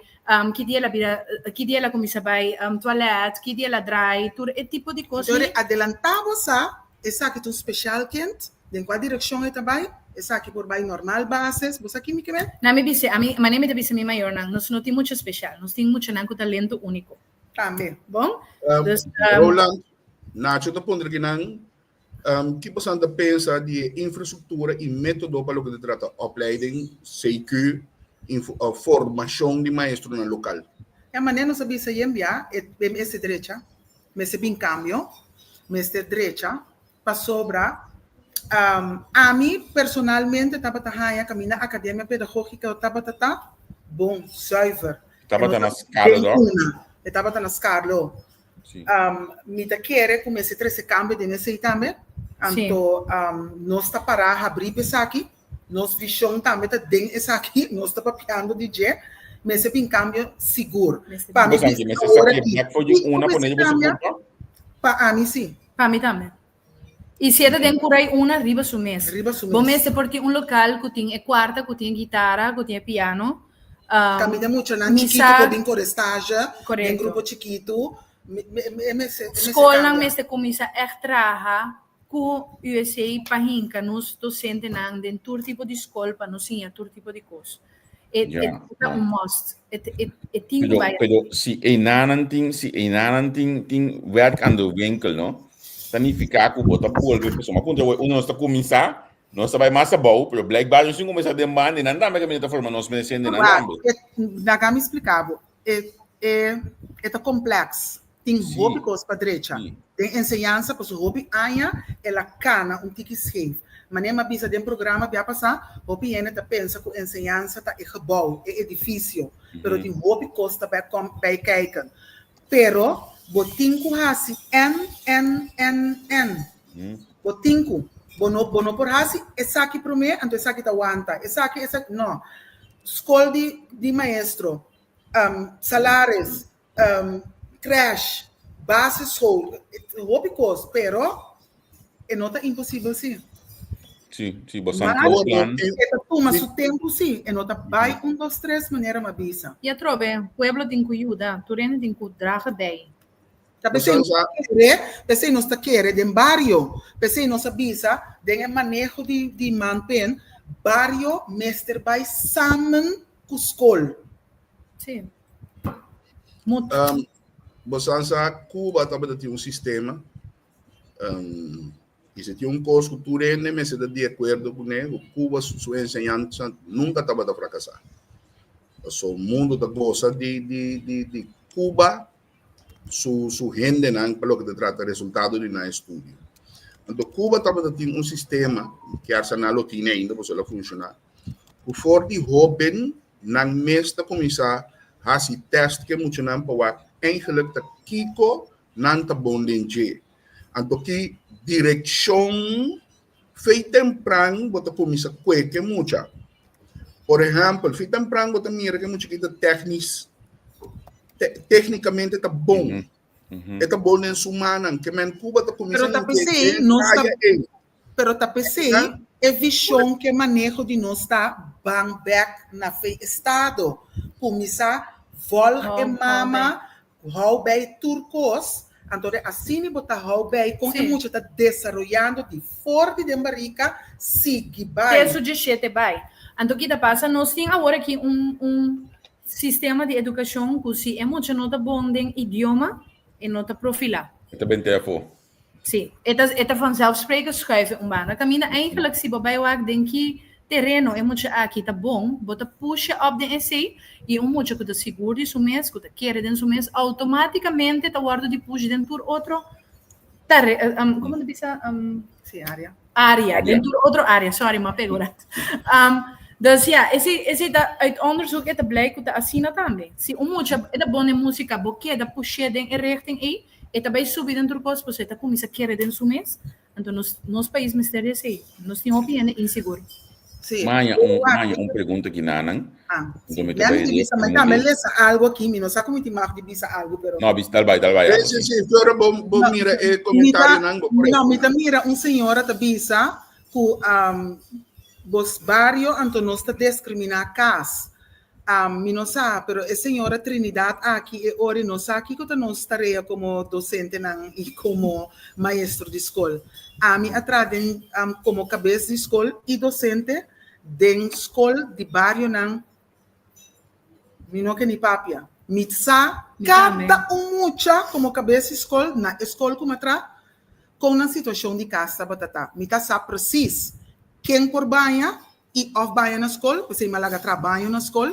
ki dia el a bira, ki dia el a kuminsá bai tualèt, ki dia el a drai, tur e tipo di kos. Dor e adelantá bo sa Esaki ta un special kind, den cua direccion e ta bay? Esaki por bay normal basis, bo sa kimi ke men? Na mi bisa, ami, manera mi ta bisa mi mayornan, nos no tin mucha special, nos tin muchanan cu talento unico. Tambe. Bon? Dus, Roland, Nacho ta puntra kinan, ki bosan ta pensa di e infrastructura y metodo pa loke ta trata opleiding, CQ, formacion di maestronan local? E manera nos a bisa yen bia, e mester drecha. Mester bin cambio, mester drecha, pasobra ami personalmente tabata haña caminda Academia Pedagogica tabata ta bon, zuiver. Tabata na Scarlo dor? E tabata na Scarlo. Mi ta kere cu mester trece cambio den esey tambe, anto nos ta para habri pa esaki. Nos vision tambe ta den esaki, nos ta papiando di dje, mester bin cambio sigur. Pa mi Bosan bisa mester awor saque aki, bek for di kiko una mester pone riba su cambia? curpa? Pa ami si. Pa mi tambe. Y si e ta den curai una riba su mes. Riba su Bo mes. mester por tin un local cu tin e cuarta, cu tin e guitara, cu tin e piano. Caminda muchanan Mi chikitu sa por bin core stage, den Correcto. grupo chikitu. Mi, mi, mi, e mester, e mester Scolnan cambia. mester cuminsa echt traha Ku USA pa hinka nos dosentenan den tur tipo di skol pa nos siña tur tipo di kos. E Ja, ta ja. un must. E e e tin ku Pero, bai. pero si einanan tin, si einanan tin, tin werk aan de winkel, no? Ta nifiká ku bo ta bolbe, pasobra mi a puntra bo, unda nos ta kuminsá, nos ta bai mas abou, pero blijkbaar nos tin kuminsá den banda i nan tambe kaminda ta forma nos mes hendenan Wak, tambe. e, laga mi splika bo, e, e, e ta kompleks. Tin Sí. hopi kos pa drecha. Sí. Den enseñansa pasobra hopi aña el a kana un tiki scheef. Manera mi a bisa den programa bia pasá, hopi hende ta pensa ku enseñansa ta e gebou, e edifisio, pero tin hopi kos ta bai kom bai kijken. Pero bo tin ku hasi en, en, en, en. Bo tin ku. Bo no bo no por hasi esaki promé, anto esaki ta wanta, esaki, esaki, no. Skol di di maestro, salaris, Crash, basisschool, hopi kos, pero e no ta imposibel si. Sí, sí, bo san Maar plan. e ta tuma su tempu si, e no ta bai un, dos, tres manera m'a bisa. I atrobe, pueblo tin ku yuda, tur hende tin ku draga bij. Ta p'esei nos ta kere, p'esei nos ta kere den bario, p'esei nos a bisa den e maneho di di manpen, bario mester bai samen ku skol. Sí. Mut. Um, bosan sa Cuba tabata tin un sistema um, y si tin un cos cu tur hende mester ta di acuerdo cune, cu Cuba su, su enseñanza nunca tabata fracasa. Paso mundo ta goza di, di, di, di Cuba su, su hendenan pa loke ta trata resultado di nan estudio. Anto Cuba tabata tin un sistema, kier sa nan lo tine ainda, pasobra el a funciona, cu for di hoben Nan mes ta kuminsá hasi tèst ku e muchanan pa wak eigenlik ta kiko nan ta bon den dje. Anto ki direkshon fei tempran bo ta kuminsá kue ku e mucha. Por ehèmpel, fei tempran bo ta mira ku e mucha ki ta tèknis, téknikamente ta bon. E ta bon den su mannan. Ke men ku bo ta kuminsá Pero ta hink'é p'esei den nos ta kaya ei. Pero ta p'esei e vishon ku e maneho di nos ta ban bèk na fe estado. Kuminsá vòlg e mama, hou bei tur kos, anto de asina bo ta hou bei kon e mucha ta desaroyando di for di den barika sigui bai. Te su djeshete bai. Anto ki ta pasa? Nos tin awor aki un un sistema di edukashon ku si e mucha no ta bon den idioma, e no ta profilá. E ta bent'é afó. Sí, e ta, e ta vanzelfsprekend schuiven un banda. Kaminda eigenlijk si bo bai wak den ki tereno e mucha aki ta bon, bo ta pusha op den esei i un mucha ku ta sigur di su mes, ku ta kere den su mes, outomátikamente ta wòrdu di push den tur otro tare, um, komo ta bisa? Um, Sí, área. Área, den tur otro área, sorry, m'a pega un rato. Um, dus ja, esei, esei ta, uit onderzoek e ta blijk ku ta asina tambe. Si un mucha e ta bon den músika, bo keda push'é den e richting ei, E ta bai subi den tur kos pasobra e ta kuminsá kere den su mes. Anto nos nos pais mester di esei. Nos tin hopi hende insigur. Sí. Maña un maña un pregunta ki nanan. Ah, Anto mi ta Lem bai di bisa, mi tambe lesa algo aki, mi no sa ku mi tin mag di bisa algo, pero No, bis dal bai, dal bai. Sí, sí, sí, Flora, bo, bo No, mira e mi ta, comentarionan, bo por no, mi ta mira un señora ta bisa ku um, bos bario anto nos ta diskriminá kas. Mi no sa, pero e señora Trinidad aki e ora no sa kiko ta nos tarea komo dosentenan i komo maestro di skol. Ami a traha den komo kabes di skol i dosente den skol di barionan mi no ke ni papia. Mi sa kada un mucha komo kabes di skol na e skol ku mi a traha kon nan situashon di kas tabata ta. Mi ta sa presis ken por baña i òf baña na skol, p'esei mi a laga traha baño na skol.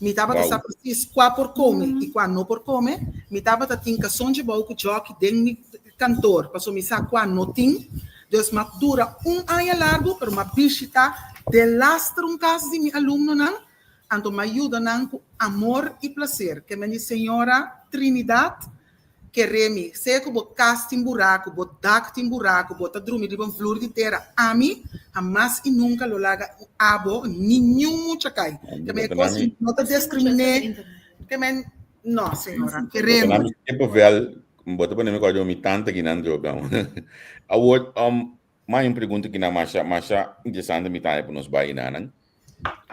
Mi tabata sa presis kua por kome i kua no por kome. Mi tabata tin kason djebou ku djòki den mi kantor, pasobra mi sa kua no tin. Dus mi a dura un aña largu, pero mi a bishita delaster un kas di mi alumnonan, anto mi a yuda nan ku amor i plaser. Ke men di señora Trinidad Kere mi, sea ku bo kas tin buraku, bo dak tin buraku, bo ta drumi riba un flur di tera, ami hamas i nunka lo laga abo ni niun mucha kai. Ke men e kos no ta diskriminé, ke men, no señora, kere mi. Bo ta na mi kippenvel, bo ta pone mi kòrda mi tanta kinan droga. Awor, Mai un pregunta ki na masha masha interesante mi ta haña pa nos bai nanan.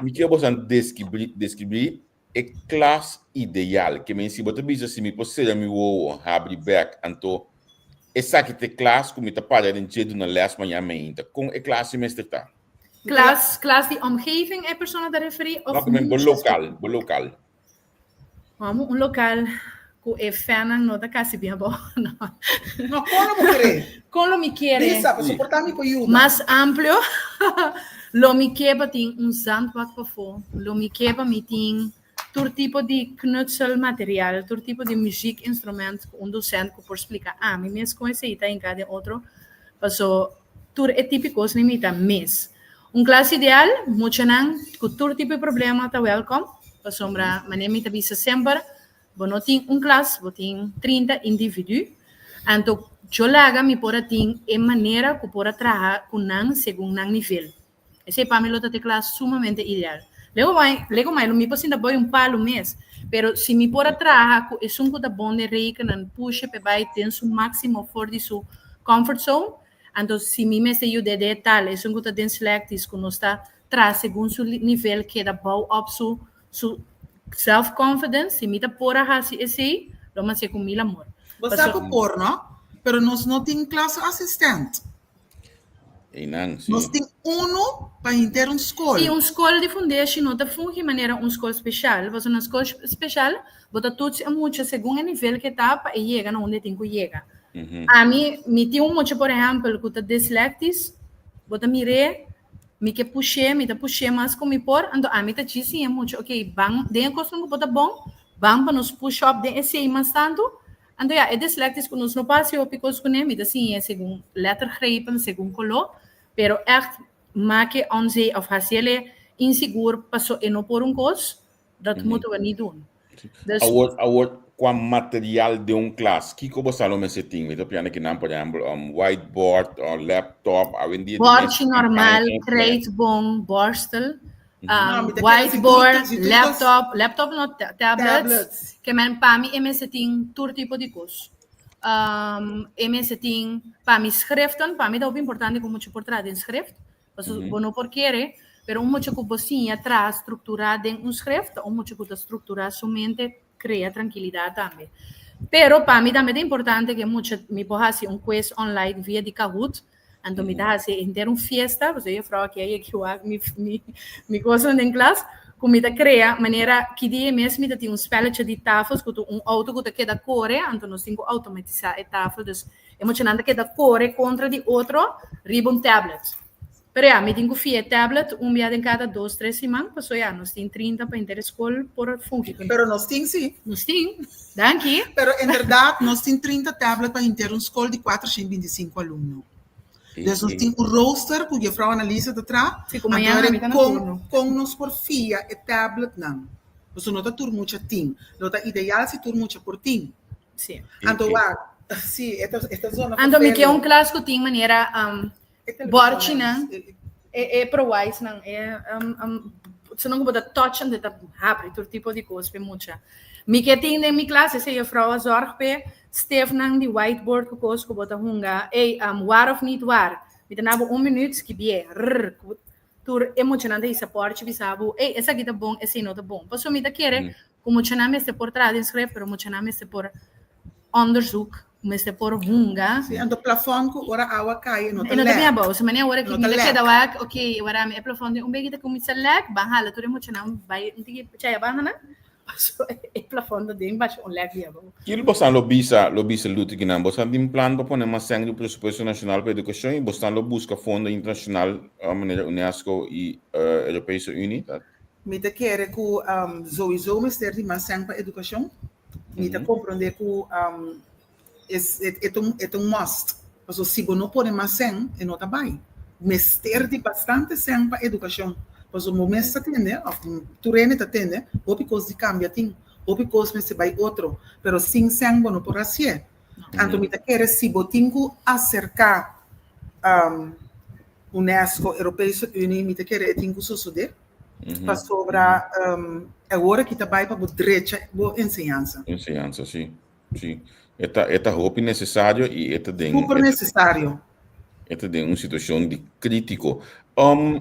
Mi kier bosan deskribí deskribí e klas ideal. Ke men si bo ta bisa si mi por sera mi wowo, habri bek, anto esaki ta e klas ku mi ta para den dje duna les mañan meinta. Kon e klas si mester ta? Klas, klas di omgeving e persona ta referí No, of ke men bo mucha lokal, bo lokal. Homo, un lokal ku e fannan no ta kasi bien abou. No. No, kon lo bo kere? Kon lo mi kere? Bisa, pasobra por ta mi por yuda. Mas amplio. Lo mi ke pa tin un zandbak pafó. Lo mi ke pa mi tin tur tipo di knutselmaterial, tur tipo di muziekinstrument ku un dosent ku por splika ami mes kon esei ta hinká den otro. Paso tur e tipo kos ni mi ta mes. Un klas ideal, muchanan ku tur tipo di problema ta wèlkòm, pasobra manera mi ta bisa semper, bo no tin un klas, bo tin 30 individu. Anto yo laga mi por a tin e manera ku por a traha ku nan segun nan nivel. Esei pa mi lo ta te klas sumamente ideal. Lego mai, lego mai lo mi por sinta boi un palu mes, pero si mi por a traha ku esun ku ta bon den rekenen, pusha p'e bai den su máksimo for di su comfort zone, Anto si mi mester yud'é den e tal, esun ku ta den slektis ku nos ta traha segun su nivel keda bou op su su self confidence, si mi ta por a hasi esei, lo mi hasié ku mil amor. Bo sa ku por no, pero nos no tin klas asistent. Einan, si. Nos tin unu pa henter un skol. I un skol di fundeshi no ta fungi manera un skol speshal, pasobra na skol speshal bo ta toets e mucha segun e nivel ke ta pa e yega na unda e tin ku yega. Ami, mi tin un mucha por ehèmpel ku ta dislèktis, bo ta mir'é, mi ke push'é, mi ta push'é mas ku mi por, anto ami ta djis siña e mucha, okey, ban den e kosnan ku bo ta bon, ban pa nos push òp den esei mas tantu. Anto ya, e dislèktis ku nos no por hasi hopi kos kuné, mi ta siñ'é segun lettergrepen, segun koló, pero ègt make onzee òf hasiel insigur paso e no por un kos, Dat moeten we niet doen. Dus, Awor, awor, kua material den un klas, kiko bo sa lo mester tin? Mi ta pianda kinan, por ehempel, um, whiteboard, uh, laptop, awendia di Bordje normal, krijtbon, borstel, um, whiteboard, laptop, laptop no, tablets. tablets. Ke men pa mi e mester tin tur tipo di kos. Um, e mester tin pa mi schriften, pa mi ta hopi importante ku mucha por traha den schrift. Pasobra bo no por kere, pero un mucha ku bo siña traha strukturá den un skreft ta un mucha ku ta strukturá su mente, krea trankilidat tambe. Pero pa mi tambe ta importante ku e mucha, mi por hasi un quiz online via di Kahoot, anto mi ta hasi henter un fiesta, pasobra e juffrouw aki a yega wak mi mi mi kosnan den klas, ku. Ku mi ta krea manera ki dia mes mi ta tin un spelletje di tafels ku ta un outo ku ta keda kore, anto nos tin ku outomatisá e tafel, dus e muchanan ta keda kore kontra di otro riba un tablet. Pero ya, mi tin ku fia e tablet un bia den kada dos, tres siman, paso ya, nos tin 30 pa henter e skol por fungi kuné. Pero nos tin sí. Nos tin. Danki. Pero inderdaad nos tin 30 tablet pa henter un skol di 425 alumno. Dus nos tin un rooster ku juffrouw Annalisa ta traha. Sí, ku mañana mi ta na turno. Kon nos por fia e tabletnan? Pasobra no ta tur mucha tin. Lo ta ideal si tur mucha por tin. Sí. Anto wak, sí, e ta, e ta zona Anto mi ke un klas ku tin manera um, borchinan, e, e prowijsnan, e um, um, sonan ku bo ta touch en ta habri tur tipo di kos pe mucha. Mi ke tin den mi klas, ese juffrouw a zorg pe Stefnan di whiteboard ku kos ku bo ta hunga, ey, um, waar of niet waar? Mi ta na bo un minuut skibié, rrr, ku tur e muchanan ta hisa pòrchi bisa bo, ey, esaki ta bon, esei no ta bon. Pasobra mi ta kere ku muchanan mester por traha den schrift, pero muchanan mester por onderzoek, mester por hunga. Sí, anto plafòn ku ora awa kai e no ta E no ta lèk. bin abou. So manera ora No ki ta mi ta lèk. keda wak, ok, ora mi e plafòn den un beki ta kuminsá lèk, ban hala tur e muchanan bai un tiki chaya banda nan. Paso e plafond ta den basha un lek di abou. Kiko bosan lo bisa lo bisa luti kinan? Bosan tin plan pa pone mas sèn di presupuesto nashonal pa edukashon i bosan lo buska fondo internashonal manera UNESCO i Europese Unie? Ta. Mi ta kere ku souiso mester di mas sèn pa edukashon. Mi ta komprondé ku Es, e ta un, e ta un must. Pasobra si bo no pone mas sèn, e no ta bai. Mester di bastante sèn pa edukashon. Pasobra bo mes ta tende, òf tur hende ta tende, hopi kos di kambia tin, hopi kos mester bai otro, pero sin sèn bo no por hasié. Anto mi ta kere si bo tin ku aserká UNESCO, Europese Unie, mi ta kere e tin ku sosodé. Pasobra awor aki ta bai pa bo drecha bo enseñansa. Enseñansa, si. Sí. E ta, e ta hopi necesario y e ta den... Super necesario. E ta den un situacion di critico. Um,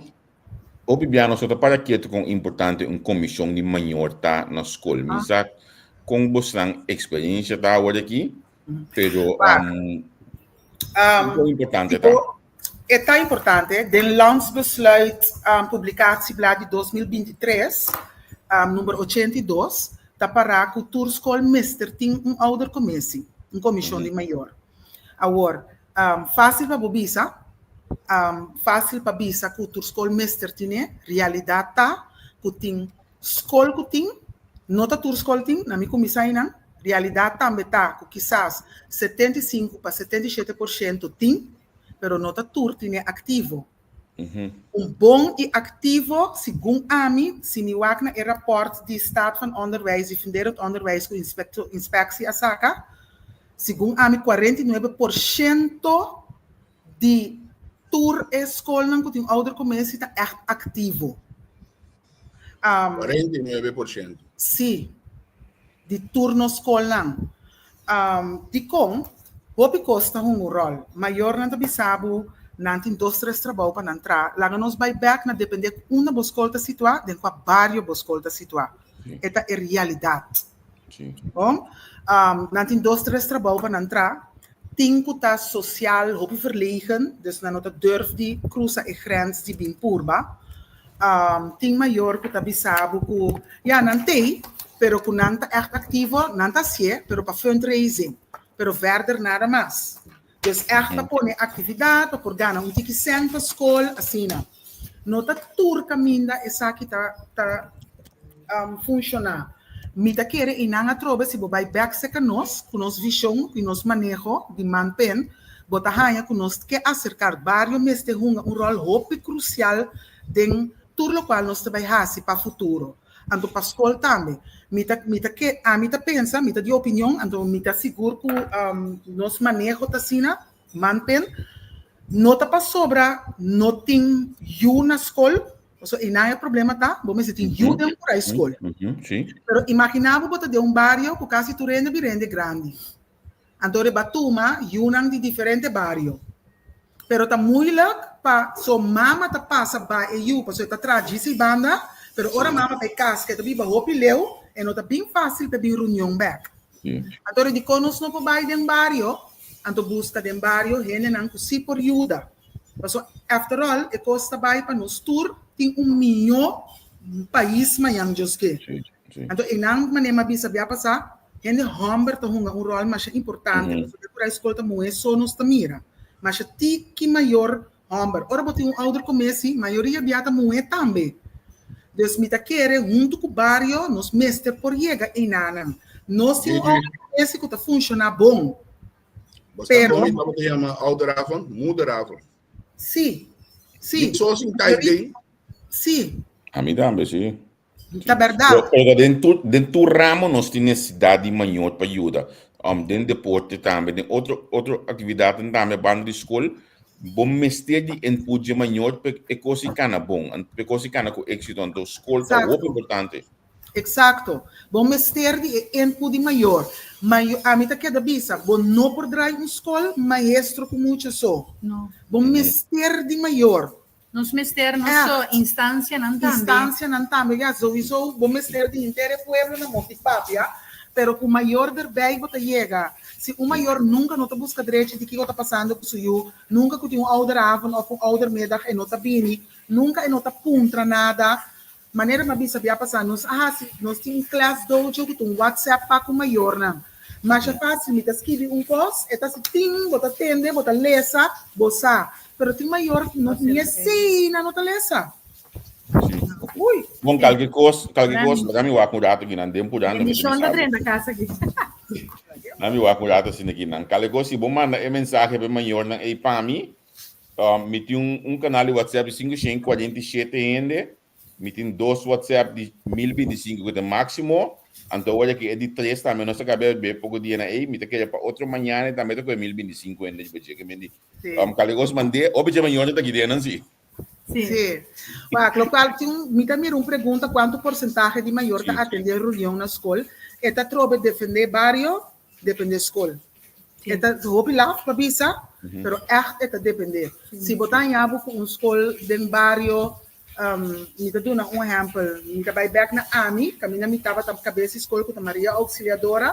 hopi bia nos no ta para ketu con importante un comision di mayor ta na school. Mi sa con bosnan experiencia ta awor aki, pero um, con importante ta. E ta importante. Den Landsbesluit um, publicatieblad di 2023, um, number 82, ta pará ku tur skol mester tin un oudercommissie, un komishon di mayor. Awor, um, fásil pa bo bisa, um, fásil pa bisa ku tur skol mester tine, realidat ta ku tin skol ku tin, no ta tur skol tin, na mi kuminsá einan, realidat tambe ta ku kisas 75 pa 77% tin, pero no ta tur tine aktivo. Un bon i aktivo, segun ami, si mi wak na e rapòrt di Staat van Onderwijs, di Funderend Onderwijs ku inspeksie a saka, segun ami 49% di tur e skolnan ku tin oudercommissie ta ègt aktivo. 49%. Sí, di tur nos skolnan. Dikon? Hopi kos ta hunga un ròl. Mayornan ta bisa bo nan tin dos tres trabou pa nan traha. Laga nos bai bèk na dependé ku unda bo skol ta situá, den kua bario bo skol ta situá. E ta e realidat. Bon, nan tin dos tres trabou pa nan traha. Tin ku ta sosial hopi verlegen, dus nan no ta durf di krusa e grens di bin purba. Tin mayor ku ta bisa bo ku ya nan t'ei, pero ku nan ta ègt aktivo, nan ta hasié, pero pa fundraising, pero verder nada mas. Dus ègt pa pone aktividat, pa por gana un tiki sèn pa skol, asina. No ta tur kaminda esaki ta ta funshoná. Mi ta kere einan atrobe si bo bai bèk serka nos ku nos vishon i nos maneho di man pen, bo ta haña ku nos ke aserkar bario mester hunga un ròl hopi krusial den tur lokual nos ta bai hasi pa futuro. Anto pa skol tambe. Mi ta mi ta ke ami ta pensa, mi ta di opinion, anto mi ta sigur ku nos maneho ta asina, man pen, no ta pasobra no tin yu na skol, pasobra einan e problema ta, bo mester tin yu den por ai skol. Pero imaginá bo bo ta den un bario ku kasi tur hende bira hende grandi. Anto riba tuma yunan di diferente bario. Pero ta moeilijk pa so mama ta pasa ba e yu pasobra e ta traha djis ei banda, pero ora mama bai kas ke e ta biba hopi leu e no ta bin fácil pa bin reunion bek. Anto dikon nos no por bai den bario anto buska den bario hendenan ku si por yuda. Pasobra after all e kos ta bai pa nos tur tin un mihó. pais mañan Dios ke. Sí, sí. Anto einan manera mi a bisa bia pasá, hende hòmber ta hunga un ròl masha importante, pasobra ku skol ta muhé so nos ta mira. Masha tiki mayor hòmber. Ora bo tin un ouder komesi, mayoria bia ta muhé tambe. Dus mi ta kere huntu ku bario nos mester por yega einanan. Nos tin un ouder komesi ku ta funshoná bon. Bo sa Pero kon mi tabata yama ouderavond? Moederavond. Sí, sí. Mi so sin kai den. Sí. Ami tambe, sí. Ta berdad. Pero den tur, den tur ramo nos tin necesidad di mayor pa yuda. Den deporte tambe, den otro, otro actividadnan tambe banda di school, bo mester di input dje mayor pa e cos i cana bon, pa e cos i cana cu éxito. Anto school ta hopi importante. Exacto. Bo mester di e input di mayor. Mayor, ami ta keda bisa, bo no por draai un school maestro cu mucha so. No. Bo mester di mayor. Nos mester nos so instancianan tambe. Instancianan tambe, ya, sowieso bo mester di henter e pueblo na moki papia, pero cu mayor derbij bo ta yega. Si un mayor nunca no ta busca drechi di kico ta pasando cu su yu, nunca cu tin un ouderavond of un oudermiddag e no ta bini, nunca e no ta puntra nada, Manera mi a bisa bia pasá, nos a hasi, nos tin un class dojo ku ta un WhatsApp pa ku mayornan. Masha fásil, mi ta skibi un kos, e ta hasi tin, bo ta tende, bo ta lesa, bo sa. Pero tin mayor no ni esei nan no ta lesa. Ui! Bon, kalke kos, kalke kos, laga mi wak un rato aki nan, den purando mi ta Bendishon ta bisa bo. drenta kas aki. Laga mi wak un rato asina aki nan. Kalke kos, si bo manda e mensahe pa e mayornan ei pa mi, Mi tin un kanal di WhatsApp di 547 hende. Mi tin dos WhatsApp di 1025 ku ta máksimo. Anto ora ku e di tres tambe nos ta kaba be poko dia na ei. Mi ta kere pa otro mañana tambe ta kohe 1025 hende riba dje. Ke men di kale kos mand'é hopi dje mañana ta kid'é nan si. Sí. Wak, lokual tin un, mi ta mira un pregunta kuantu porsentahe di mayor ta atendé reunion na skol. E ta trobe defendé bario, dependé skol. E ta hopi laf pa bisa, pero ègt e ta dependé. Si bo ta haña bo ku un skol den bario, mi ta duna un ehèmpel, mi ta bai bèk na ami, kaminda mi tabata kabes di skol ku ta Maria Auxiliadora,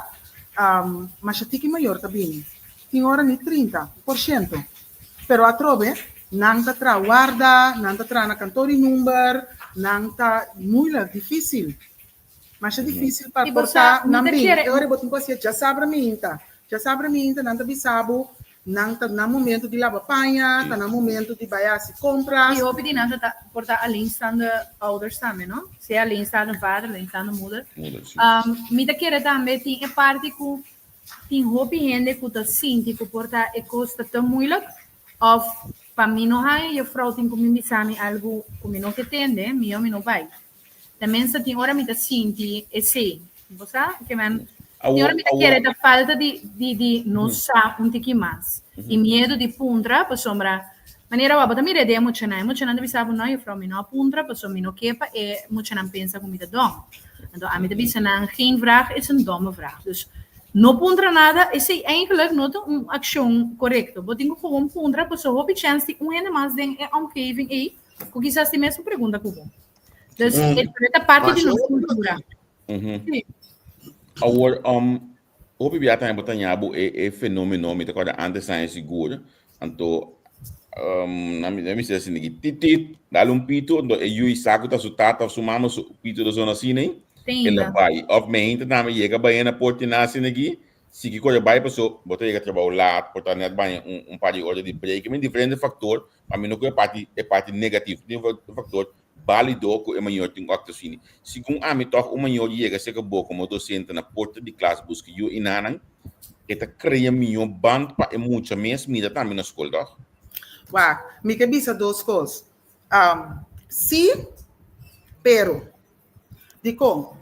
masha tiki mayor ta bini. Tin ora ni 30%. Pero atrobe, nan ta traha warda, nan ta traha na kantor di number, nan ta moeilijk, difísil. Masha difícil pa I bo por sa, ta mi nan ta bin. kere. E ora bo tin ku hasié djasabra minta. Djasabra minta nan ta bisa bo nan ta nan momento di laba paña, ta nan momento di bai hasi kompras. I hopi di nan ta ta por ta alleenstaande ouders tambe, no? Sea alleenstaande vader, alleenstaande moeder. Moeder, sí. Mi ta kere tambe tin e parti ku tin hopi hende ku ta sinti ku por ta e kos ta te moeilijk òf pa mi no haña juffrouw tin ku mi bisa mi algu ku mi no ke tende, mihó mi no bai. Tenminste tin ora mi ta sinti esei. Bo sa? Ke men, tin ora mi ta kere ta falta di, di, di no sa un tiki mas. I miedu di puntra, pasobra manera wak bo ta mira e den e muchanan, e muchanan ta bisa bo, no juffrouw, mi no a puntra pasobra mi no ke pa e muchanan pensa ku mi ta dom. Anto ami ta bisa nan, geen vraag is een domme vraag. Dus no puntra nada, esei eigenlijk no ta un akshon korekto. Bo tin ku gewoon puntra pasobra hopi chèns tin un hende mas den e omgeving ei ku kisas tin mesun pregunta ku bo. Dus e ta parti di nos cultura. Sí. Awor, hopi bia tambe bo ta ña bo e, e fenomeno, mi ta kòrda antes aña sigur, anto na mi, na mi sesi niki tit tit, dal un pito, anto e yui sa ku ta su tata of su mama su pito ta zona asina, e la bai. Of me henter tambe yega bai na porta na asina aki, sigui kore bai paso bo ta yega trabou laat, por ta net baña un, un par di ora di break. I mean diferente factor, pa mi no ku e parti, e parti negativo, tin factor bálido ku e mayor tin ku aktua asina. Segun ami tòg un mayor yega serka bo komo dosente na porta di klas buska yu i nanan, e ta krea mihó band pa e mucha mes mira tambe na skol, tòg? Wak, mi ke bisa dos kos. Sí, pero. Dikon?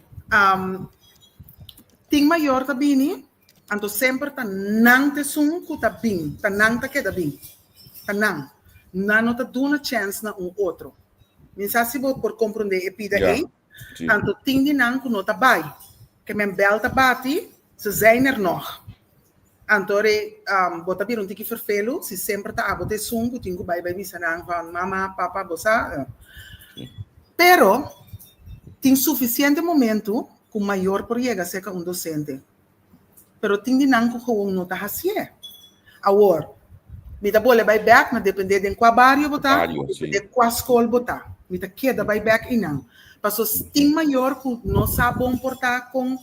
Tin mayor ta bini, anto semper ta nan ta esun ku ta bin, ta nan ta keda bin. Ta nan. Nan no ta duna chèns na un otro. Mi sa si bo por komprondé e pida ei. Anto tin di nan ku no ta bai. Ke men bèl ta bati, ze zijn er nog. Anto re bo ta bira un tiki ferfelu si semper ta abo ta esun ku tin ku bai bai bisa nan van mama, papa, bo sa. Pero tin sufisiente momentu ku mayor por yega serka un dosente. Pero tin di nan ku gewoon no ta hasié. Awor, mi ta bole bai bèk na dependé den kua bario bo ta, dependé kua skol bo ta. Mi ta keda bai bek einan. Paso tin mayor ku no sa bon por ta kon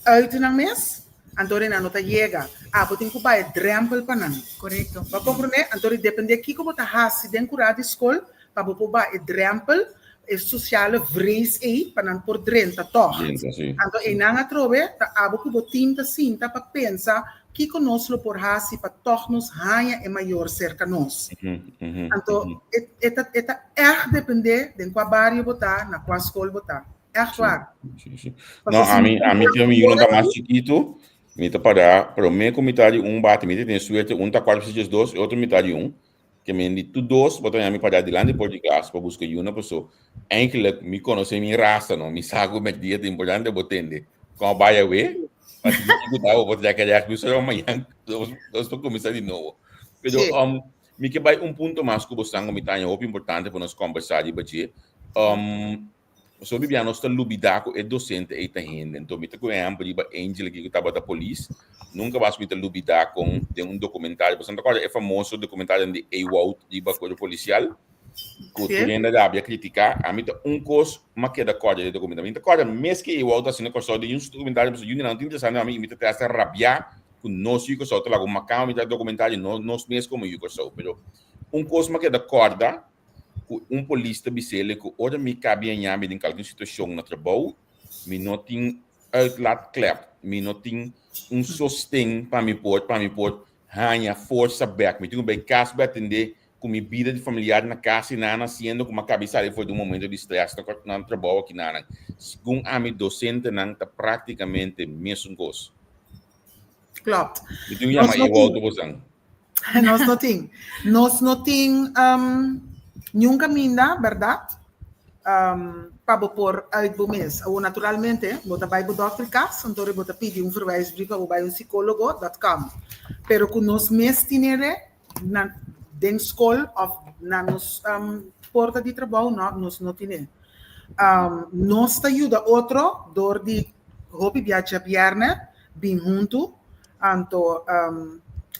uit nan mes, anto nan no ta yega. Abo tin ku bai drempel pa nan. Korekto. Bo a komprondé? Anto dependé kiko bo ta hasi den kurá di skol pa bo por bai e drempel, e sosiale vrees ei pa nan por drenta tòg. Drenta, si. Anto einan atrobe ta abo ku bo tim ta sinta pa pensa kiko nos lo por hasi pa tòg nos haña e mayor serka nos. Anto e e ta e ta ègt dependé den kua bario bo ta, na kua skol bo ta. Ègt waar. Sí, sí. No, ami, ami tin mi yunan ta mas chikitu, mi ta para promé ku mitad di un bati, mi ta tin suerte, un ta kuater precies dos, e otro mitad di un. Ke men di tur dos bo ta haña mi para dilanti por di klas pa buska yuna paso eigenlijk mi konosé mi rasa no, mi sa ku mèrdia ta importante bo tende kon a bai awe pa si kiko ta bo por trèk rèk mi solo mañan nos ta kuminsá di nobo. Pero mi ke bai un punto mas ku bo san ku mi ta haña hopi importante pa nos kombersá riba dje. Pasobra bibia nos ta lubida ku e dosente ei ta hende. Enton mi ta ku ehèmpel riba Angel aki ku tabata polis. Nunka mas mi ta lubida kon den un dokumentario, pasobra mi ta kòrda e famoso dokumentario di Ewout riba kuerpo polisial ku tur hende a rabia kritiká. Ami ta un kos m'a keda kòrda di e dokumentario. Mi ta kòrda mes ke Ewout ta hasi na Kòrsou den un dokumentario pasobra yunan no ta interesá na mi i mi ta trese rabiá ku nos yu Kòrsou ta laga un makamba mi ta dokumentario nos mes komo yu Kòrsou. Pero un kos m'a keda kòrda ku un polis ta bis'el ku ora mi kabi haña mi den kalke situashon na trabou, mi no tin uitlaatklep, mi no tin un sosten pa mi por pa mi por haña forsa bèk. Mi tin ku bai kas bai atendé ku mi bida di familiar na kas i nan hasiendo ku mi a kabi sali for di un momento di strès na na trabou aki nan. Segun ami dosentenan ta praktikamente mesun kos. Klopt. Mi tin ku yama Ewout bo san. Nos no tin. Nos no tin um, niun caminda, berdad? Um, pa bo por uit bo mes. Awor, naturalmente, bo ta bai bo dokter cas, anto bo ta pidi un verwijsbrief pa bo bai un psicólogo, dat kan. Pero ku nos mes tinere na den skol of na nos um, porta di trabou, no, nos no tine. Um, nos ta yuda otro door di hopi bia djabièrnè bin huntu, Anto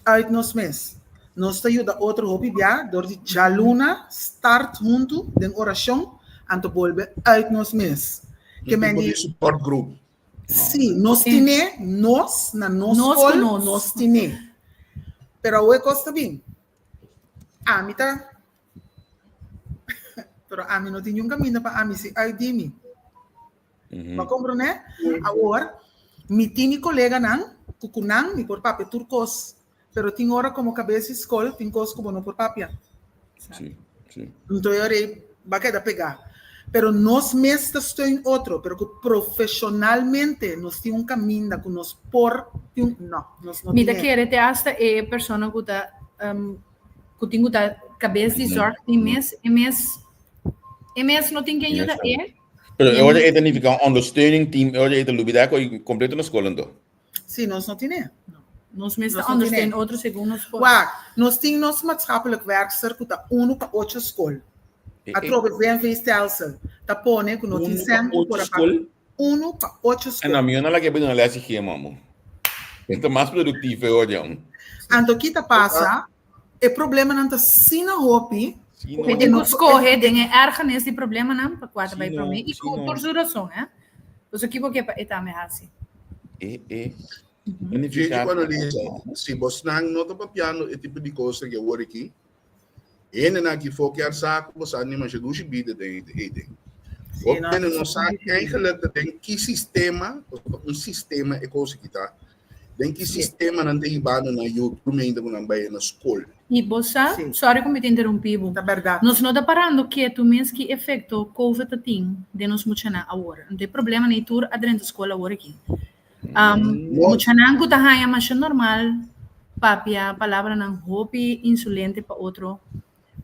uit nos mes. Nos ta yuda otro hopi bia dor di djaluna start huntu den orashon anto bolbe uit nos mes. Un tipo di support group. Si, nos tine nos na nos skol nos tine. Pero awe kos ta bin. Ami ta pero ami no tin niun kaminda pa ami si uit di mi. Bo a komprondé? Awor, mi tin mi koleganan ku ku nan mi por papia tur kos, pero tin ora komo kabes di skol tin kos ku bo no por papia. Sí, sí. Nto e ora ei bo a keda pegá. Pero nos mes ta steun otro, pero ku profeshonalmente nos tin un kaminda ku nos por tin un, no, nos no Mi ta tin e. kere te asta e persona ku ta ku tin ku ta kabes di zòrg tin mes, e mes e mes no tin ken yuda e. Pero e ora ei ta nifiká un ondersteuning team, e ora ei ta lubidá ku ei kompleto na skol anto. Sí, nos no tine. Nos mes ta ondersteun otro segun nos por. Wak, nos tin nos maatschappelijk werkster ku ta unu pa ocho skol. Atrobe VNV stelsel ta pone ku no tin sèn ku por a paga. Unu pa ocho skol. No, mi no la ke duna lès di gema, amo. E ta mas produktivo e ora ei. Anto ki ta pasa? E problemanan ta asina hopi. Mi tin ku skohe den e ergernis di problemanan pa kua ta bai promé i ku tur su rason, eh. Pasobra ki bo ke pa e tambe hasi? E, e. Gigi ku Annalisa, si bosnan no ta papiando e tipo di kosnan ku awor aki, hendenan aki for kier sa ku bo sa ni masha dushi bida den e den. Hopi hende no sa eigenlijk ta den ki sistema, pasobra ta un sistema e kos aki ta, Den ki sistema nan ta hibando nan yu promé ku nan bai na skol? I bo sa, sorry ku mi ta interumpí bo, Ta bèrdat. nos no ta parando ketu mes ki efekto covid ta tin den nos muchanan awor. Anto e problema nei tur a drenta skol awor aki. Muchanan ku ta haña masha normal papia palabranan hopi insulente pa otro,